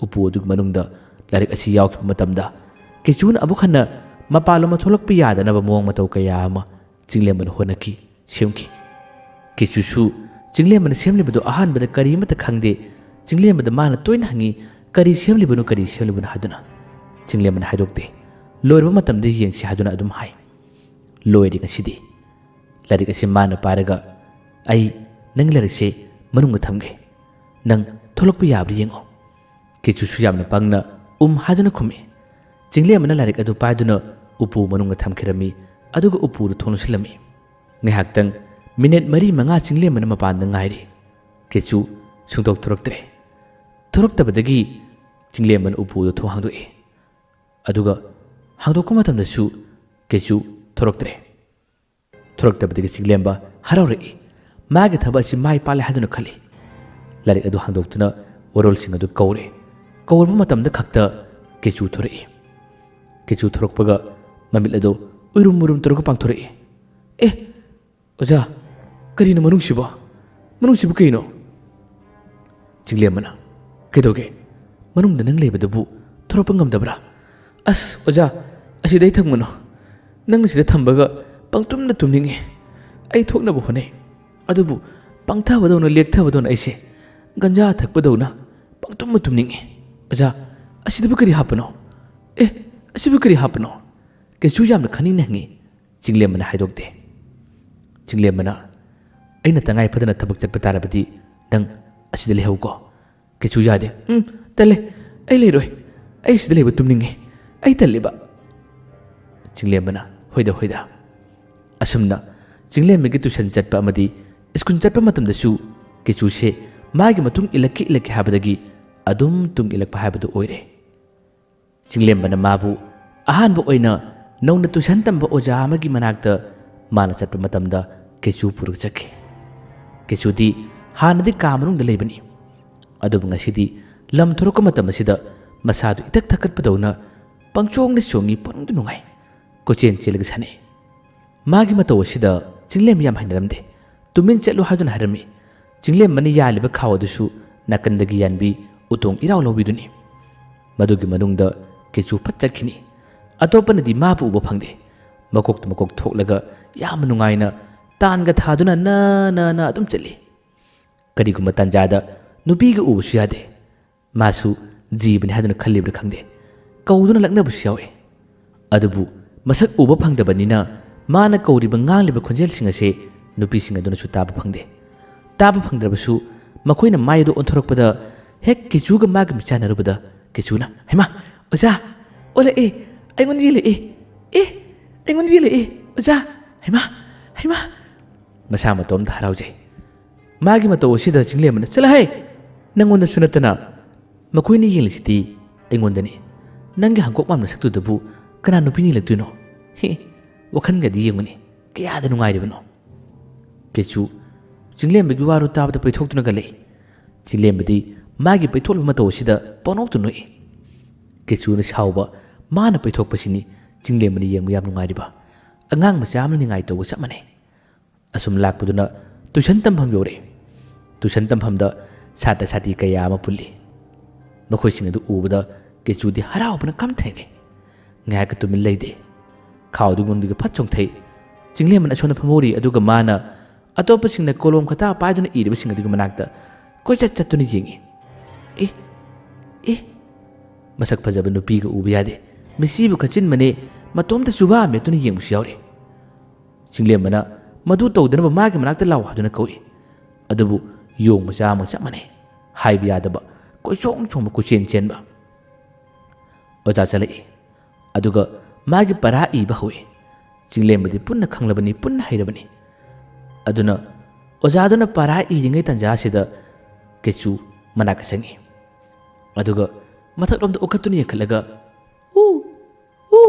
ꯎꯄꯨ ꯑꯗꯨꯒꯤ ꯃꯅꯨꯡꯗ ꯂꯥꯏꯔꯤꯛ ꯑꯁꯤ ꯌꯥꯎꯈꯤꯕ ꯃꯇꯝꯗ ꯀꯦꯆꯨꯅ ꯑꯃꯨꯛ ꯍꯟꯅ ꯃꯄꯥꯟꯂꯣꯝꯗ ꯊꯣꯛꯂꯛꯄ ꯌꯥꯗꯅꯕ ꯃꯑꯣꯡ ꯃꯇꯧ ꯀꯌꯥ ꯑꯃ ꯆꯤꯡꯂꯦꯝꯕꯅ ꯍꯣꯠꯅꯈꯤ, ꯁꯦꯝꯈꯤ꯫ ꯀꯦꯆꯨꯁꯨ ꯆꯤꯡꯂꯦꯝꯕꯅ ꯁꯦꯝꯂꯤꯕꯗꯨ ꯑꯍꯥꯟꯕꯗ ꯀꯔꯤ ꯑꯃꯠꯇ ꯈꯪꯗꯦ꯫ ꯆꯤꯡꯂꯦꯝꯕꯗ ꯃꯥꯅ ꯇꯣꯏꯅ ꯍꯪꯉꯤ, "ꯀꯔꯤ ꯁꯦꯝꯂꯤꯕꯅꯣ, ꯀꯔꯤ ꯁꯦꯝꯂꯤꯕꯅꯣ?" ꯍꯥꯏꯗꯨꯅ꯫ ꯆꯤꯡꯂꯦꯝꯕꯅ ꯍꯥꯏꯗꯣꯛꯇꯦ꯫ "ꯂꯣꯏꯔꯕ ꯃꯇꯝꯗ ꯌꯦꯡꯁꯤ" ꯍꯥꯏꯗꯨꯅ ꯑꯗꯨꯝ ꯍꯥꯏ꯫ ꯂꯣꯏꯔꯦ ꯉꯁꯤꯗꯤ꯫ ꯂꯥꯏꯔꯤꯛ ꯑꯁꯤ ꯃꯥꯅ ꯄꯥꯏꯔꯒ, "ꯑꯩ ꯅꯪ ꯂꯥꯏꯔꯤꯛꯁꯦ ꯃꯅꯨꯡꯗ ꯊꯝꯒꯦ꯫ ꯅꯪ ꯊꯣꯛꯂꯛꯄ ꯌꯥꯕ꯭ꯔꯥ ꯌꯦꯡꯉꯣ꯫" ꯀꯦꯆꯨꯁꯨ ꯌꯥꯝꯅ ꯄꯪꯅ "ꯎꯝ" ꯍꯥꯏꯗꯨꯅ ꯈꯨꯝꯃꯤ꯫ ꯆꯤꯡꯂꯦꯝꯕꯅ ꯂꯥꯏꯔꯤꯛ ꯑꯗꯨ ꯄꯥꯏꯗꯨꯅ ꯎꯄꯨ ꯃꯅꯨꯡꯗ ꯊꯝꯈꯤꯔꯝꯃꯤ, ꯑꯗꯨꯒ ꯎꯄꯨꯗꯨ ꯊꯣꯡ ꯂꯣꯟꯁꯤꯜꯂꯝꯃꯤ꯫ ꯉꯥꯏꯍꯥꯛꯇꯪ, ꯃꯤꯅꯤꯠ ꯃꯔꯤ ꯃꯉꯥ ꯆꯤꯡꯂꯦꯝꯕꯅ ꯃꯄꯥꯟꯗ ꯉꯥꯏꯔꯤ꯫ ꯀꯦꯆꯨ ꯁꯨꯡꯊꯣꯛ ꯊꯣꯔꯛꯇ꯭ꯔꯦ꯫ ꯊꯣꯔꯛꯇꯕꯗꯒꯤ ꯆꯤꯡꯂꯦꯝꯕꯅ ꯎꯄꯨꯗꯨ ꯊꯣꯡ ꯍꯥꯡꯗꯣꯛꯏ꯫ ꯑꯗꯨꯒ ꯍꯥꯡꯗꯣꯛꯄ ꯃꯇꯝꯗꯁꯨ ꯀꯦꯆꯨ ꯊꯣꯔꯛꯇ꯭ꯔꯦ꯫ ꯊꯣꯔꯛꯇꯕꯗꯒꯤ ꯆꯤꯡꯂꯦꯝꯕ ꯍꯔꯥꯎꯔꯛꯏ꯫ ꯃꯥꯒꯤ ꯊꯕꯛ ꯑꯁꯤ ꯃꯥꯏ ꯄꯥꯛꯂꯦ ꯍꯥꯏꯗꯨꯅ ꯈꯜꯂꯤ꯫ ꯂꯥꯏꯔꯤꯛ ꯑꯗꯨ ꯍꯥꯡꯗꯣꯛꯇꯨꯅ ꯋꯥꯔꯣꯜꯁꯤꯡ ꯑꯗꯨ ꯀꯧꯔꯦ꯫ ꯀꯧꯔꯕ ꯃꯇꯝꯗ ꯈꯛꯇ ꯀꯦꯆꯨ ꯊꯣꯔꯛꯏ꯫ ꯀꯦꯆꯨ ꯊꯣꯔꯛꯄꯒ ꯃꯃꯤꯠ ꯑꯗꯨ ꯎꯏꯔꯨꯝ ꯎꯏꯔꯨꯝ ꯇꯧꯔꯒ ꯄꯥꯡꯊꯣꯔꯛꯏ꯫ "ꯑꯦ, ꯑꯣꯖꯥ, ꯀꯔꯤꯅꯣ ꯃꯅꯨꯡꯁꯤꯕꯣ? ꯃꯅꯨꯡꯁꯤꯕꯨ ꯀꯩꯅꯣ?" ꯆꯤꯡꯂꯦꯝꯕꯅ, "ꯀꯩꯗꯧꯒꯦ? ꯃꯅꯨꯡꯗ ꯅꯪ ꯂꯩꯕꯗꯨꯕꯨ ꯊꯣꯔꯛꯄ ꯉꯝꯗꯕ꯭ꯔꯥ?" "ꯑꯁ, ꯑꯣꯖꯥ, ꯑꯁꯤꯗ ꯑꯩ ꯊꯝꯒꯅꯨ꯫ ꯅꯪꯅ ꯁꯤꯗ ꯊꯝꯕꯒ ꯄꯪꯇꯨꯝꯗ ꯇꯨꯝꯅꯤꯡꯉꯤ꯫ ꯑꯩ ꯊꯣꯛꯅꯕ ꯍꯣꯠꯅꯩ, ꯑꯗꯨꯕꯨ ꯄꯪꯊꯕꯗꯧꯅ, ꯂꯦꯛꯊꯕꯗꯧꯅ ꯑꯩꯁꯦ ꯒꯟꯖꯥ ꯊꯛꯄꯗꯧꯅ ꯄꯪꯇꯨꯝꯗ ꯇꯨꯝꯅꯤꯡꯉꯤ꯫ ꯑꯣꯖꯥ, ꯑꯁꯤꯗꯕꯨ ꯀꯔꯤ ꯍꯥꯞꯄꯅꯣ? ꯑꯦ, ꯑꯁꯤꯕꯨ ꯀꯔꯤ ꯍꯥꯞꯄꯅꯣ?" ꯀꯩꯁꯨ ꯌꯥꯝꯅ ꯈꯟꯅꯤꯡꯅ ꯍꯪꯉꯤ꯫ ꯆꯤꯡꯂꯦꯝꯕꯅ ꯍꯥꯏꯗꯣꯛꯇꯦ꯫ ꯆꯤꯡꯂꯦꯝꯕꯅ, "ꯑꯩꯅ ꯇꯉꯥꯏ ꯐꯗꯅ ꯊꯕꯛ ꯆꯠꯄ ꯇꯥꯔꯕꯗꯤ ꯅꯪ ꯑꯁꯤꯗ ꯂꯩꯍꯧꯀꯣ꯫" ꯀꯩꯁꯨ ꯌꯥꯗꯦ꯫ "ꯎꯝ, ꯇꯜꯂꯦ, ꯑꯩ ꯂꯩꯔꯣꯏ꯫ ꯑꯩ ꯁꯤꯗ ꯂꯩꯕ ꯇꯨꯝꯅꯤꯡꯉꯦ꯫ ꯑꯩ ꯇꯜꯂꯦꯕ꯫" ꯆꯤꯡꯂꯦꯝꯕꯅ, "ꯍꯣꯏꯗ, ꯍꯣꯏꯗ꯫" ꯑꯁꯨꯝꯅ ꯆꯤꯡꯂꯦꯝꯕꯒꯤ ꯇꯨꯏꯁꯟ ꯆꯠꯄ ꯑꯃꯗꯤ ꯁ꯭ꯀꯨꯜ ꯆꯠꯄ ꯃꯇꯝꯗꯁꯨ ꯀꯦꯆꯨꯁꯦ ꯃꯥꯒꯤ ꯃꯇꯨꯡ ꯏꯜꯂꯛꯀꯦ ꯏꯜꯂꯛꯀꯦ ꯍꯥꯏꯕꯗꯒꯤ ꯑꯗꯨꯝ ꯇꯨꯡ ꯏꯜꯂꯛꯄ ꯍꯥꯏꯕꯗꯨ ꯑꯣꯏꯔꯦ꯫ ꯆꯤꯡꯂꯦꯝꯕꯅ ꯃꯥꯕꯨ ꯑꯍꯥꯟꯕ ꯑꯣꯏꯅ ꯅꯧꯅ ꯇꯨꯏꯁꯟ ꯇꯝꯕ ꯑꯣꯖꯥ ꯑꯃꯒꯤ ꯃꯅꯥꯛꯇ ꯃꯥꯅ ꯆꯠꯄ ꯃꯇꯝꯗ ꯀꯦꯆꯨ ꯄꯨꯔꯒ ꯆꯠꯈꯤ꯫ ꯀꯦꯆꯨꯗꯤ ꯍꯥꯟꯅꯗꯤ ꯀꯥ ꯃꯅꯨꯡꯗ ꯂꯩꯕꯅꯤ, ꯑꯗꯨꯕꯨ ꯉꯁꯤꯗꯤ ꯂꯝ ꯊꯣꯔꯛꯄ ꯃꯇꯝ ꯑꯁꯤꯗ ꯃꯁꯥꯗꯨ ꯏꯊꯛ ꯊꯛꯀꯠꯄꯗꯧꯅ ꯄꯪꯆꯣꯡꯗ ꯆꯣꯡꯉꯤ, ꯄꯪꯅꯨꯡꯗ ꯅꯨꯡꯉꯥꯏ, ꯀꯣꯏꯆꯦꯟ ꯆꯦꯜꯂꯒ ꯁꯥꯟꯅꯩ꯫ ꯃꯥꯒꯤ ꯃꯇꯧ ꯑꯁꯤꯗ ꯆꯤꯡꯂꯦꯝꯕ ꯌꯥꯝ ꯍꯩꯅꯔꯝꯗꯦ꯫ "ꯇꯨꯃꯤꯟ ꯆꯠꯂꯨ" ꯍꯥꯏꯗꯨꯅ ꯍꯥꯏꯔꯝꯃꯤ꯫ ꯆꯤꯡꯂꯦꯝꯕꯅ ꯌꯥꯜꯂꯤꯕ ꯈꯥꯎ ꯑꯗꯨꯁꯨ ꯅꯥꯀꯟꯗꯒꯤ ꯌꯥꯟꯕꯤ ꯎꯇꯣꯡ ꯏꯔꯥꯎ ꯂꯧꯕꯤꯗꯨꯅꯤ꯫ ꯃꯗꯨꯒꯤ ꯃꯅꯨꯡꯗ ꯀꯦꯆꯨ ꯐꯠ ꯆꯠꯈꯤꯅꯤ꯫ ꯑꯇꯣꯞꯄꯅꯗꯤ ꯃꯥꯕꯨ ꯎꯕ ꯐꯪꯗꯦ꯫ ꯃꯀꯣꯛꯇ ꯃꯀꯣꯛ ꯊꯣꯛꯂꯒ ꯌꯥꯝ ꯅꯨꯡꯉꯥꯏꯅ ꯇꯥꯟꯒ ꯊꯥꯗꯨꯅ ꯅ ꯅ ꯅ ꯑꯗꯨꯝ ꯆꯠꯂꯤ꯫ ꯀꯔꯤꯒꯨꯝꯕ ꯇꯥꯟꯖꯥꯗ ꯅꯨꯄꯤꯒ ꯎꯕꯁꯨ ꯌꯥꯗꯦ꯫ ꯃꯥꯁꯨ ꯖꯤꯕꯅꯤ ꯍꯥꯏꯗꯨꯅ ꯈꯜꯂꯤꯕ꯭ꯔꯥ ꯈꯪꯗꯦ, ꯀꯧꯗꯨꯅ ꯂꯛꯅꯕꯁꯨ ꯌꯥꯎꯏ꯫ ꯑꯗꯨꯕꯨ ꯃꯁꯛ ꯎꯕ ꯐꯪꯗꯕꯅꯤꯅ ꯃꯥꯅ ꯀꯧꯔꯤꯕ ꯉꯥꯡꯂꯤꯕ ꯈꯣꯟꯖꯦꯜꯁꯤꯡ ꯑꯁꯦ ꯅꯨꯄꯤꯁꯤꯡ ꯑꯗꯨꯅꯁꯨ ꯇꯥꯕ ꯐꯪꯗꯦ꯫ ꯇꯥꯕ ꯐꯪꯗ꯭ꯔꯕꯁꯨ ꯃꯈꯣꯏꯅ ꯃꯥꯏ ꯑꯗꯨ ꯑꯣꯟꯊꯣꯔꯛꯄꯗ ꯍꯦꯛ ꯀꯦꯆꯨꯒ ꯃꯥꯒ ꯃꯤꯆꯥꯟꯅꯔꯨꯕꯗ ꯀꯦꯆꯨꯅ, "ꯍꯩꯃꯥ, ꯑꯣꯖꯥ, ꯑꯣꯜꯂꯛꯑꯦ, ꯑꯩꯉꯣꯟꯗ ꯌꯦꯜꯂꯛꯑꯦ, ꯑꯦ, ꯑꯩꯉꯣꯟꯗ ꯌꯦꯜꯂꯛꯑꯦ, ꯑꯣꯖꯥ, ꯍꯩꯃꯥ, ꯍꯩꯃꯥ!" ꯃꯁꯥ ꯃꯇꯣꯝꯇ ꯍꯔꯥꯎꯖꯩ꯫ ꯃꯥꯒꯤ ꯃꯇꯧ ꯑꯁꯤꯗ ꯆꯤꯡꯂꯦꯝꯕꯅ, "ꯆꯠꯂꯍꯦ! ꯅꯪꯉꯣꯟꯗꯁꯨ ꯅꯠꯇꯅ ꯃꯈꯣꯏꯅ ꯌꯦꯡꯂꯤꯁꯤꯗꯤ ꯑꯩꯉꯣꯟꯗꯅꯤ꯫ ꯅꯪꯒꯤ ꯍꯪꯀꯣꯛ ꯃꯥꯟꯕ ꯁꯛꯇꯨꯗꯕꯨ ꯀꯅꯥ ꯅꯨꯄꯤꯅ ꯏꯜꯂꯛꯇꯣꯏꯅꯣ? ꯍꯦ, ꯋꯥꯈꯜꯒꯗꯤ ꯌꯦꯡꯉꯨꯅꯦ, ꯀꯌꯥꯗ ꯅꯨꯡꯉꯥꯏꯔꯤꯕꯅꯣ꯫ ꯀꯦꯆꯨ ꯆꯤꯡꯂꯦꯝꯕꯒꯤ ꯋꯥꯔꯣ ꯇꯥꯕꯗ ꯄꯩꯊꯣꯛꯇꯨꯅꯒ ꯂꯩ꯫ ꯆꯤꯡꯂꯦꯝꯕꯗꯤ ꯃꯥꯒꯤ ꯄꯩꯊꯣꯛꯂꯤꯕ ꯃꯇꯧ ꯑꯁꯤꯗ ꯄꯪꯅꯣꯛꯇ ꯅꯣꯛꯏ꯫ ꯀꯦꯆꯨꯅ ꯁꯥꯎꯕ, ꯃꯥꯅ ꯄꯩꯊꯣꯛꯄꯁꯤꯅꯤ ꯆꯤꯡꯂꯦꯝꯕꯅ ꯌꯦꯡꯕ ꯌꯥꯝ ꯅꯨꯡꯉꯥꯏꯔꯤꯕ꯫ ꯑꯉꯥꯡ ꯃꯆꯥ ꯑꯃꯅ ꯅꯤꯡꯉꯥꯏ ꯇꯧꯕ ꯆꯞ ꯃꯥꯟꯅꯩ꯫ ꯑꯁꯨꯝ ꯂꯥꯛꯄꯗꯨꯅ ꯇ꯭ꯌꯨꯁꯟ ꯇꯝꯐꯝ ꯌꯧꯔꯦ꯫ ꯇ꯭ꯌꯨꯁꯟ ꯇꯝꯐꯝꯗ ꯁꯥꯇ꯭ꯔ ꯁꯥꯇ꯭ꯔꯤ ꯀꯌꯥ ꯑꯃ ꯄꯨꯜꯂꯤ꯫ ꯃꯈꯣꯏꯁꯤꯡ ꯑꯗꯨ ꯎꯕꯗ ꯀꯦꯆꯨꯗꯤ ꯍꯔꯥꯎꯕꯅ ꯀꯝ ꯊꯦꯡꯅꯩ꯫ ꯉꯥꯏꯍꯥꯛꯀ ꯇꯨꯃꯤꯟ ꯂꯩꯗꯦ꯫ ꯈꯥꯎꯗꯨ ꯉꯨꯟꯗꯨꯒꯤ ꯐꯠ ꯆꯣꯡꯊꯩ꯫ ꯆꯤꯡꯂꯦꯝꯕꯅ ꯑꯁꯣꯝꯗ ꯐꯝꯍꯧꯔꯤ, ꯑꯗꯨꯒ ꯃꯥꯅ ꯑꯇꯣꯞꯄꯁꯤꯡꯅ ꯀꯣꯂꯣꯝ ꯈꯇꯥ ꯄꯥꯏꯗꯨꯅ ꯏꯔꯤꯕꯁꯤꯡ ꯑꯗꯨꯒꯤ ꯃꯅꯥꯛꯇ ꯀꯣꯏꯆꯠ ꯆꯠꯇꯨꯅ ꯌꯦꯡꯏ꯫ "ꯑꯦ, ꯑꯦ, ꯃꯁꯛ ꯐꯖꯕ ꯅꯨꯄꯤꯒ ꯎꯕ ꯌꯥꯗꯦ꯫ ꯃꯁꯤꯕꯨ ꯈꯠꯆꯤꯟꯕꯅꯦ, ꯃꯇꯣꯝꯇ ꯆꯨꯕꯥ ꯃꯦꯠꯇꯨꯅ ꯌꯦꯡꯕꯁꯨ ꯌꯥꯎꯔꯤ꯫" ꯆꯤꯡꯂꯦꯝꯕꯅ ꯃꯗꯨ ꯇꯧꯗꯅꯕ ꯃꯥꯒꯤ ꯃꯅꯥꯛꯇ ꯂꯥꯛꯎ ꯍꯥꯏꯗꯨꯅ ꯀꯧꯏ꯫ ꯑꯗꯨꯕꯨ ꯌꯣꯡ ꯃꯆꯥ ꯑꯃꯒ ꯆꯞ ꯃꯥꯟꯅꯩ꯫ ꯍꯥꯏꯕ ꯌꯥꯗꯕ, ꯀꯣꯏꯆꯣꯡ ꯆꯣꯡꯕ, ꯀꯣꯏꯆꯦꯟ ꯆꯦꯟꯕ꯫ ꯑꯣꯖꯥ ꯆꯠꯂꯛꯏ꯫ ꯑꯗꯨꯒ ꯃꯥꯒꯤ ꯄꯔꯥ ꯏꯕ ꯍꯧꯏ꯫ ꯆꯤꯡꯂꯦꯝꯕꯗꯤ ꯄꯨꯟꯅ ꯈꯪꯂꯕꯅꯤ, ꯄꯨꯟꯅ ꯍꯩꯔꯕꯅꯤ꯫ ꯑꯗꯨꯅ ꯑꯣꯖꯥꯗꯨꯅ ꯄꯔꯥ ꯏꯔꯤꯉꯩ ꯇꯟꯖꯥꯁꯤꯗ ꯀꯦꯆꯨ ꯃꯅꯥꯛꯇ ꯆꯪꯉꯤ꯫ ꯑꯗꯨꯒ ꯃꯊꯛꯂꯣꯝꯗ ꯎꯈꯠꯇꯨꯅ ꯌꯦꯡꯈꯠꯂꯒ "ꯎ, ꯎ"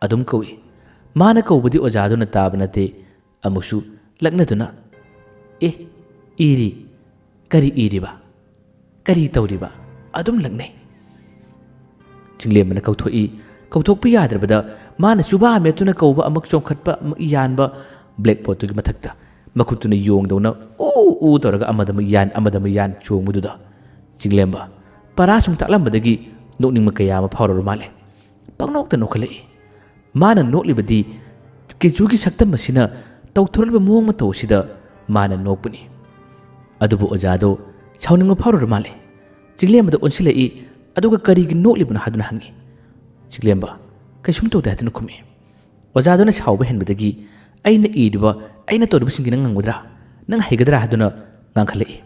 ꯑꯗꯨꯝ ꯀꯧꯏ꯫ ꯃꯥꯅ ꯀꯧꯕꯗꯤ ꯑꯣꯖꯥꯗꯨꯅ ꯇꯥꯕ ꯅꯠꯇꯦ꯫ ꯑꯃꯨꯛꯁꯨ ꯂꯛꯅꯗꯨꯅ, "ꯑꯦ, ꯏꯔꯤ? ꯀꯔꯤ ꯏꯔꯤꯕ? ꯀꯔꯤ ꯇꯧꯔꯤꯕ?" ꯑꯗꯨꯝ ꯂꯛꯅꯩ꯫ ꯆꯤꯡꯂꯦꯝꯕꯅ ꯀꯧꯊꯣꯛꯏ꯫ ꯀꯧꯊꯣꯛꯄ ꯌꯥꯗ꯭ꯔꯕꯗ ꯃꯥꯅ ꯆꯨꯕꯥ ꯃꯦꯠꯇꯨꯅ ꯀꯧꯕ, ꯑꯃꯨꯛ ꯆꯣꯡꯈꯠꯄ, ꯑꯃꯨꯛ ꯌꯥꯟꯕ, ꯕ꯭ꯂꯦꯛꯕꯣꯔꯗꯇꯨꯒꯤ ꯃꯊꯛꯇ ꯃꯈꯨꯠꯇꯨꯅ ꯌꯣꯡꯗꯧꯅ "ꯎ, ꯎ" ꯇꯧꯔꯒ ꯑꯃꯗ ꯑꯃꯨꯛ ꯌꯥꯟ, ꯑꯃꯗ ꯑꯃꯨꯛ ꯌꯥꯟ ꯆꯣꯡꯕꯗꯨꯗ ꯆꯤꯡꯂꯦꯝꯕ ꯄꯔꯥ ꯁꯨꯝ ꯇꯥꯛꯂꯝꯕꯗꯒꯤ ꯅꯣꯛꯅꯤꯡꯕ ꯀꯌꯥ ꯑꯃ ꯐꯥꯎꯔꯨꯔ ꯃꯥꯜꯂꯦ꯫ ꯄꯪꯅꯣꯛꯇ ꯅꯣꯛꯈꯠꯂꯛꯏ꯫ ꯃꯥꯅ ꯅꯣꯛꯂꯤꯕꯗꯤ ꯀꯦꯆꯨꯒꯤ ꯁꯛꯇꯝ ꯑꯁꯤꯅ ꯇꯧꯊꯣꯔꯛꯂꯤꯕ ꯃꯑꯣꯡ ꯃꯇꯧ ꯑꯁꯤꯗ ꯃꯥꯅ ꯅꯣꯛꯄꯅꯤ꯫ ꯑꯗꯨꯕꯨ ꯑꯣꯖꯥꯗꯣ ꯁꯥꯎꯅꯤꯡꯕ ꯐꯥꯎꯔꯨꯔ ꯃꯥꯜꯂꯦ꯫ ꯆꯤꯡꯂꯦꯝꯕꯗ ꯑꯣꯟꯁꯤꯜꯂꯛꯏ, ꯑꯗꯨꯒ "ꯀꯔꯤꯒꯤ ꯅꯣꯛꯂꯤꯕꯅꯣ?" ꯍꯥꯏꯗꯨꯅ ꯍꯪꯉꯤ꯫ ꯆꯤꯡꯂꯦꯝꯕ "ꯀꯩꯁꯨꯝ ꯇꯧꯗꯦ" ꯍꯥꯏꯗꯨꯅ ꯈꯨꯝꯃꯤ꯫ ꯑꯣꯖꯥꯗꯨꯅ ꯁꯥꯎꯕ ꯍꯦꯟꯕꯗꯒꯤ "ꯑꯩꯅ ꯏꯔꯤꯕ, ꯑꯩꯅ ꯇꯧꯔꯤꯕꯁꯤꯡꯒꯤ ꯅꯪ ꯉꯝꯒꯗ꯭ꯔꯥ? ꯅꯪ ꯍꯩꯒꯗ꯭ꯔꯥ?" ꯍꯥꯏꯗꯨꯅ ꯉꯥꯡꯈꯠꯂꯛꯏ꯫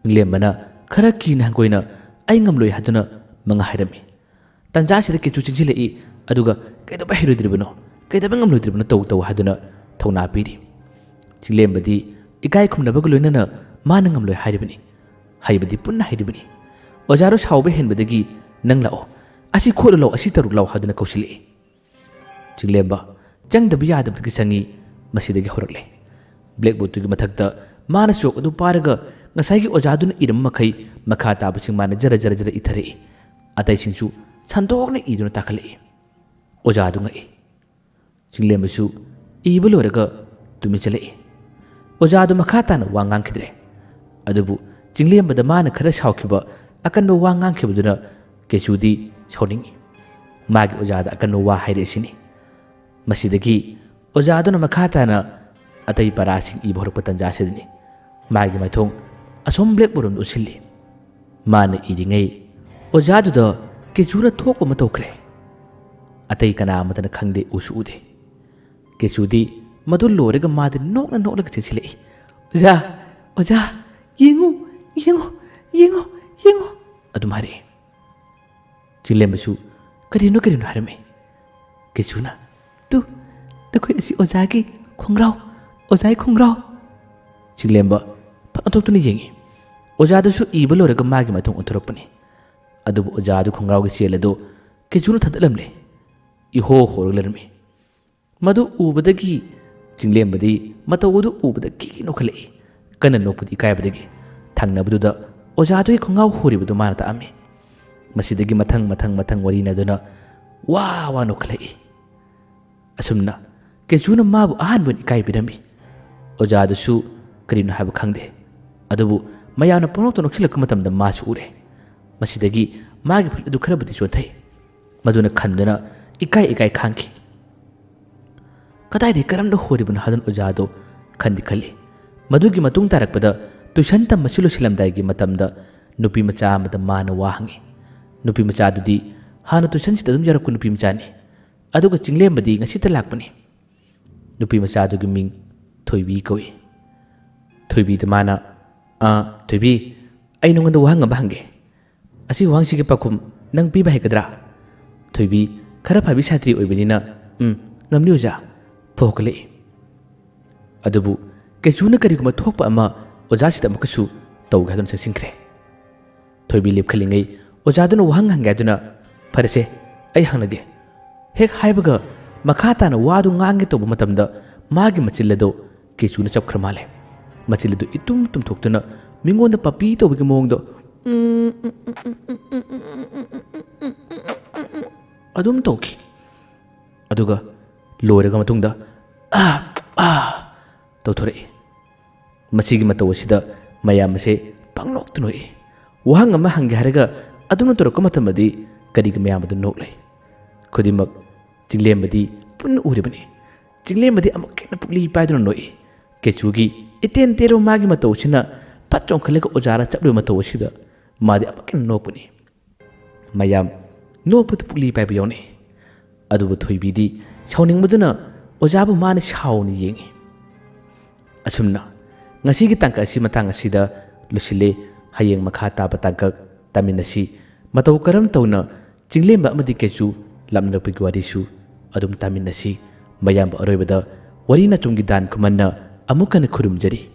ꯆꯤꯡꯂꯦꯝꯕꯅ ꯈꯔ ꯀꯤꯅ ꯍꯪꯒꯣꯏꯅ "ꯑꯩ ꯉꯝꯂꯣꯏ" ꯍꯥꯏꯗꯨꯅ ꯃꯉꯥ ꯍꯥꯏꯔꯝꯃꯤ꯫ ꯇꯟꯖꯥꯁꯤꯗ ꯀꯦꯆꯨ ꯆꯦꯟꯁꯤꯜꯂꯛꯏ, ꯑꯗꯨꯒ "ꯀꯩꯗꯧꯕ ꯍꯩꯔꯣꯏꯗ꯭ꯔꯤꯕꯅꯣ? ꯀꯩꯗꯧꯕ ꯉꯝꯂꯣꯏꯗ꯭ꯔꯤꯕꯅꯣ? ꯇꯧ, ꯇꯧ" ꯍꯥꯏꯗꯨꯅ ꯊꯧꯅꯥ ꯄꯤꯔꯤ꯫ ꯆꯤꯡꯂꯦꯝꯕꯗꯤ ꯏꯀꯥꯏ ꯈꯨꯝꯅꯕꯒ ꯂꯣꯏꯅꯅ ꯃꯥꯅ ꯉꯝꯂꯣꯏ ꯍꯥꯏꯔꯤꯕꯅꯤ꯫ ꯍꯩꯕꯗꯤ ꯄꯨꯟꯅ ꯍꯩꯔꯤꯕꯅꯤ꯫ "ꯑꯣꯖꯥꯗꯣ ꯁꯥꯎꯕ ꯍꯦꯟꯕꯗꯒꯤ ꯅꯪ ꯂꯥꯛꯑꯣ, ꯑꯁꯤ ꯈꯣꯠꯂꯨ ꯂꯥꯎ, ꯑꯁꯤ ꯇꯧꯔꯨ ꯂꯥꯎ" ꯍꯥꯏꯗꯨꯅ ꯀꯧꯁꯤꯜꯂꯛꯏ꯫ ꯆꯤꯡꯂꯦꯝꯕ ꯆꯪꯗꯕ ꯌꯥꯗꯕꯗꯒꯤ ꯆꯪꯉꯤ꯫ ꯃꯁꯤꯗꯒꯤ ꯍꯧꯔꯛꯂꯦ꯫ ꯕ꯭ꯂꯦꯛꯕꯣꯔꯗꯇꯨꯒꯤ ꯃꯊꯛꯇ ꯃꯥꯅ ꯆꯣꯛ ꯑꯗꯨ ꯄꯥꯏꯔꯒ ꯉꯁꯥꯏꯒꯤ ꯑꯣꯖꯥꯗꯨꯅ ꯏꯔꯝꯕ ꯃꯈꯩ ꯃꯈꯥ ꯇꯥꯕꯁꯤꯡ ꯃꯥꯅ ꯖꯔ ꯖꯔ ꯖꯔ ꯏꯊꯔꯛꯏ꯫ ꯑꯇꯩꯁꯤꯡꯁꯨ ꯁꯟꯗꯣꯛꯅ ꯏꯗꯨꯅ ꯇꯥꯈꯠꯂꯛꯏ꯫ ꯑꯣꯖꯥꯗꯨ ꯉꯛꯏ꯫ ꯆꯤꯡꯂꯦꯝꯕꯁꯨ ꯏꯕ ꯂꯣꯏꯔꯒ ꯇꯨꯃꯤꯟ ꯆꯠꯂꯛꯏ꯫ ꯑꯣꯖꯥꯗꯨ ꯃꯈꯥ ꯇꯥꯅ ꯋꯥ ꯉꯥꯡꯈꯤꯗ꯭ꯔꯦ꯫ ꯑꯗꯨꯕꯨ ꯆꯤꯡꯂꯦꯝꯕꯗ ꯃꯥꯅ ꯈꯔ ꯁꯥꯎꯈꯤꯕ ꯑꯀꯟꯕ ꯋꯥ ꯉꯥꯡꯈꯤꯕꯗꯨꯅ ꯀꯦꯆꯨꯗꯤ ꯁꯥꯎꯅꯤꯡꯏ꯫ ꯃꯥꯒꯤ ꯑꯣꯖꯥꯗ ꯑꯀꯟꯕ ꯋꯥ ꯍꯥꯏꯔꯛꯏꯁꯤꯅꯤ꯫ ꯃꯁꯤꯗꯒꯤ ꯑꯣꯖꯥꯗꯨꯅ ꯃꯈꯥ ꯇꯥꯅ ꯑꯇꯩ ꯄꯔꯥꯁꯤꯡ ꯏꯕ ꯍꯧꯔꯛꯄ ꯇꯟꯖꯥꯁꯤꯗꯅꯤ ꯃꯥꯒꯤ ꯃꯥꯏꯊꯣꯡ ꯑꯁꯣꯝ ꯕ꯭ꯂꯦꯛꯕꯣꯔꯗ ꯔꯣꯝꯗ ꯎꯠꯁꯤꯜꯂꯤ꯫ ꯃꯥꯅ ꯏꯔꯤꯉꯩ ꯑꯣꯖꯥꯗꯨꯗ ꯀꯦꯆꯨꯅ ꯊꯣꯛꯄ ꯑꯃ ꯇꯧꯈ꯭ꯔꯦ꯫ ꯑꯇꯩ ꯀꯅꯥ ꯑꯃꯠꯇꯅ ꯈꯪꯗꯦ, ꯎꯁꯨ ꯎꯗꯦ꯫ ꯀꯦꯆꯨꯗꯤ ꯃꯗꯨ ꯂꯣꯏꯔꯒ ꯃꯥꯗꯤ ꯅꯣꯛꯅ ꯅꯣꯛꯂꯒ ꯆꯦꯟꯁꯤꯜꯂꯛꯏ꯫ "ꯑꯣꯖꯥ, ꯑꯣꯖꯥ, ꯌꯦꯡꯉꯨ, ꯌꯦꯡꯉꯨ, ꯌꯦꯡꯉꯨ, ꯌꯦꯡꯉꯨ" ꯑꯗꯨꯝ ꯍꯥꯏꯔꯛꯏ꯫ ꯆꯤꯡꯂꯦꯝꯕꯁꯨ "ꯀꯔꯤꯅꯣ, ꯀꯔꯤꯅꯣ?" ꯍꯥꯏꯔꯝꯃꯤ꯫ ꯀꯦꯆꯨꯅ, "ꯇꯨ, ꯅꯈꯣꯏ ꯑꯁꯤ ꯑꯣꯖꯥꯒꯤ ꯈꯣꯡꯒ꯭ꯔꯥꯎ, ꯑꯣꯖꯥꯒꯤ ꯈꯣꯡꯒ꯭ꯔꯥꯎ"꯫ ꯆꯤꯡꯂꯦꯝꯕ ꯐꯠ ꯑꯣꯟꯊꯣꯛꯇꯨꯅ ꯌꯦꯡꯉꯤ꯫ ꯑꯣꯖꯥꯗꯨꯁꯨ ꯏꯕ ꯂꯣꯏꯔꯒ ꯃꯥꯒꯤ ꯃꯥꯏꯊꯣꯡ ꯑꯣꯟꯊꯣꯔꯛꯄꯅꯤ꯫ ꯑꯗꯨꯕꯨ ꯑꯣꯖꯥꯗꯨ ꯈꯣꯡꯒ꯭ꯔꯥꯎꯒꯤ ꯆꯦꯜ ꯑꯗꯨ ꯀꯦꯆꯨꯅ ꯊꯥꯗꯠꯂꯝꯂꯦ꯫ ꯏꯍꯣ ꯍꯣꯔꯒ ꯂꯩꯔꯝꯃꯤ꯫ ꯃꯗꯨ ꯎꯕꯗꯒꯤ ꯆꯤꯡꯂꯦꯝꯕꯗꯤ ꯃꯇꯧ ꯑꯗꯨ ꯎꯕꯗ ꯀꯤꯀꯤ ꯅꯣꯛꯈꯠꯂꯛꯏ꯫ ꯀꯟꯅ ꯅꯣꯛꯄꯗꯤ ꯏꯀꯥꯏꯕꯗꯒꯤ꯫ ꯊꯪꯅꯕꯗꯨꯗ ꯑꯣꯖꯥꯗꯨꯒꯤ ꯈꯣꯡꯒ꯭ꯔꯥꯎ ꯍꯣꯔꯤꯕꯗꯨ ꯃꯥꯅ ꯇꯥꯛꯑꯝꯃꯤ꯫ ꯃꯁꯤꯗꯒꯤ ꯃꯊꯪ ꯃꯊꯪ ꯃꯊꯪ ꯋꯥꯔꯤꯅꯗꯨꯅ ꯋꯥ ꯋꯥ ꯅꯣꯛꯈꯠꯂꯛꯏ꯫ ꯑꯁꯨꯝꯅ ꯀꯦꯆꯨꯅ ꯃꯥꯕꯨ ꯑꯍꯥꯟꯕ ꯑꯣꯏꯅ ꯏꯀꯥꯏꯕꯤꯔꯝꯃꯤ꯫ ꯑꯣꯖꯥꯗꯨꯁꯨ ꯀꯔꯤꯅꯣ ꯍꯥꯏꯕ ꯈꯪꯗꯦ꯫ ꯑꯗꯨꯕꯨ ꯃꯌꯥꯝꯅ ꯄꯪꯅꯣꯛꯇ ꯅꯣꯛꯁꯤꯜꯂꯛꯄ ꯃꯇꯝꯗ ꯃꯥꯁꯨ ꯎꯔꯦ꯫ ꯃꯁꯤꯗꯒꯤ ꯃꯥꯒꯤ ꯐꯨꯔꯤꯠ ꯑꯗꯨ ꯈꯔꯕꯨꯗꯤ ꯆꯣꯟꯊꯩ꯫ ꯃꯗꯨꯅ ꯈꯟꯗꯨꯅ ꯏꯀꯥꯏ ꯏꯀꯥꯏ ꯈꯥꯡꯈꯤ꯫ "ꯀꯗꯥꯏꯗꯒꯤ ꯀꯔꯝꯅ ꯍꯣꯔꯤꯕꯅꯣ?" ꯍꯥꯏꯗꯨꯅ ꯑꯣꯖꯥꯗꯣ ꯈꯟꯗꯤ ꯈꯜꯂꯤ꯫ ꯃꯗꯨꯒꯤ ꯃꯇꯨꯡ ꯇꯥꯔꯛꯄꯗ ꯇꯨꯏꯁꯟ ꯇꯝꯕꯁꯤ ꯂꯣꯏꯁꯤꯜꯂꯝꯗꯥꯏꯒꯤ ꯃꯇꯝꯗ ꯅꯨꯄꯤ ꯃꯆꯥ ꯑꯃꯗ ꯃꯥꯅ ꯋꯥ ꯍꯪꯉꯤ꯫ ꯅꯨꯄꯤ ꯃꯆꯥꯗꯨꯗꯤ ꯍꯥꯟꯅ ꯇꯨꯏꯁꯟꯁꯤꯗ ꯑꯗꯨꯝ ꯌꯥꯎꯔꯛꯄ ꯅꯨꯄꯤ ꯃꯆꯥꯅꯤ꯫ ꯑꯗꯨꯒ ꯆꯤꯡꯂꯦꯝꯕꯗꯤ ꯉꯁꯤꯇ ꯂꯥꯛꯄꯅꯤ꯫ ꯅꯨꯄꯤ ꯃꯆꯥꯗꯨꯒꯤ ꯃꯤꯡ ꯊꯣꯏꯕꯤ ꯀꯧꯏ꯫ ꯊꯣꯏꯕꯤꯗ ꯃꯥꯅ, "ꯑꯥ, ꯊꯣꯏꯕꯤ, ꯑꯩ ꯅꯉꯣꯟꯗ ꯋꯥꯍꯪ ꯑꯃ ꯍꯪꯒꯦ꯫ ꯑꯁꯤ ꯋꯥꯍꯪꯁꯤꯒꯤ ꯄꯥꯎꯈꯨꯝ ꯅꯪ ꯄꯤꯕ ꯍꯩꯒꯗ꯭ꯔꯥ?" ꯊꯣꯏꯕꯤ ꯈꯔ ꯐꯕꯤ ꯁꯥꯇ꯭ꯔꯤ ꯑꯣꯏꯕꯅꯤꯅ, "ꯎꯝ, ꯉꯝꯅꯤ ꯑꯣꯖꯥ" ꯐꯥꯎꯒꯠꯂꯛꯏ꯫ ꯑꯗꯨꯕꯨ ꯀꯩꯁꯨꯅ ꯀꯔꯤꯒꯨꯝꯕ ꯊꯣꯛꯄ ꯑꯃ ꯑꯣꯖꯥꯁꯤꯗ ꯑꯃꯨꯛꯀꯁꯨ ꯇꯧꯒꯦ ꯍꯥꯏꯗꯨꯅ ꯆꯪꯁꯤꯟꯈ꯭ꯔꯦ꯫ ꯊꯣꯏꯕꯤ ꯂꯦꯞꯈꯠꯂꯤꯉꯩ ꯑꯣꯖꯥꯗꯨꯅ ꯋꯥꯍꯪ ꯍꯪꯒꯦ ꯍꯥꯏꯗꯨꯅ, "ꯐꯔꯦꯁꯦ, ꯑꯩ ꯍꯪꯂꯒꯦ" ꯍꯦꯛ ꯍꯥꯏꯕꯒ ꯃꯈꯥ ꯇꯥꯅ ꯋꯥꯗꯨ ꯉꯥꯡꯒꯦ ꯇꯧꯕ ꯃꯇꯝꯗ ꯃꯥꯒꯤ ꯃꯆꯤꯜ ꯑꯗꯨ ꯀꯦꯆꯨꯅ ꯆꯞꯈ꯭ꯔ ꯃꯥꯜꯂꯦ꯫ ꯃꯆꯤꯜ ꯑꯗꯨ ꯏꯇꯨꯝ ꯇꯨꯝꯊꯣꯛꯇꯨꯅ ꯃꯤꯉꯣꯟꯗ ꯄꯥꯄꯤ ꯇꯧꯕꯒꯤ ꯃꯑꯣꯡꯗ ꯑꯗꯨꯝ ꯇꯧꯈꯤ꯫ ꯑꯗꯨꯒ ꯂꯣꯏꯔꯒ ꯃꯇꯨꯡꯗ "ꯑꯥ, ꯑꯥ" ꯇꯧꯊꯣꯔꯛꯏ꯫ ꯃꯁꯤꯒꯤ ꯃꯇꯧ ꯑꯁꯤꯗ ꯃꯌꯥꯝ ꯑꯁꯦ ꯄꯪꯅꯣꯛꯇ ꯅꯣꯛꯏ꯫ ꯋꯥꯍꯪ ꯑꯃ ꯍꯪꯒꯦ ꯍꯥꯏꯔꯒ ꯑꯗꯨꯝꯅ ꯇꯧꯔꯛꯄ ꯃꯇꯝꯗꯗꯤ ꯀꯔꯤꯒꯤ ꯃꯌꯥꯝ ꯑꯗꯨ ꯅꯣꯛꯂꯦ? ꯈꯨꯗꯤꯡꯃꯛ ꯆꯤꯡꯂꯦꯝꯕꯗꯤ ꯄꯨꯟꯅ ꯎꯔꯤꯕꯅꯤ꯫ ꯆꯤꯡꯂꯦꯝꯕꯗꯤ ꯑꯃꯨꯛꯀ ꯍꯦꯟꯅ ꯄꯨꯛꯂꯤ ꯄꯥꯏꯗꯨꯅ ꯅꯣꯛꯏ꯫ ꯀꯦꯆꯨꯒꯤ ꯏꯇꯦꯟ ꯇꯦꯜꯂꯕ ꯃꯥꯒꯤ ꯃꯇꯧ ꯑꯁꯤꯅ ꯐꯠ ꯆꯣꯡꯈꯠꯂꯒ ꯑꯣꯖꯥꯗ ꯆꯞꯂꯤꯕ ꯃꯇꯧ ꯑꯁꯤꯗ ꯃꯥꯗꯤ ꯑꯃꯨꯛꯀ ꯍꯦꯟꯅ ꯅꯣꯛꯄꯅꯤ꯫ ꯃꯌꯥꯝ ꯅꯣꯛꯄꯗ ꯄꯨꯛꯂꯤ ꯄꯥꯏꯕ ꯌꯥꯎꯅꯩ꯫ ꯑꯗꯨꯕꯨ ꯊꯣꯏꯕꯤꯗꯤ ꯁꯥꯎꯅꯤꯡꯕꯗꯨꯅ ꯑꯣꯖꯥꯕꯨ ꯃꯥꯅ ꯁꯥꯎꯅ ꯌꯦꯡꯏ꯫ ꯑꯁꯨꯝꯅ ꯉꯁꯤꯒꯤ ꯇꯥꯡꯀꯛ ꯑꯁꯤ ꯃꯇꯥꯡ ꯑꯁꯤꯗ ꯂꯣꯏꯁꯤꯜꯂꯦ꯫ ꯍꯌꯦꯡ ꯃꯈꯥ ꯇꯥꯕ ꯇꯥꯡꯀꯛ ꯇꯥꯃꯤꯟꯅꯁꯤ꯫ ꯃꯇꯧ ꯀꯔꯝ ꯇꯧꯅ ꯆꯤꯡꯂꯦꯝꯕ ꯑꯃꯗꯤ ꯀꯦꯆꯨ ꯂꯥꯞꯅꯔꯛꯄꯒꯤ ꯋꯥꯔꯤꯁꯨ ꯑꯗꯨꯝ ꯇꯥꯃꯤꯟꯅꯁꯤ꯫ ꯃꯌꯥꯝꯕꯨ ꯑꯔꯣꯏꯕꯗ ꯋꯥꯔꯤ ꯅꯆꯨꯝꯒꯤ ꯗꯥꯟ ꯈꯨꯃꯟꯅ ꯑꯃꯨꯛ ꯍꯟꯅ ꯈꯨꯔꯨꯝꯖꯔꯤ꯫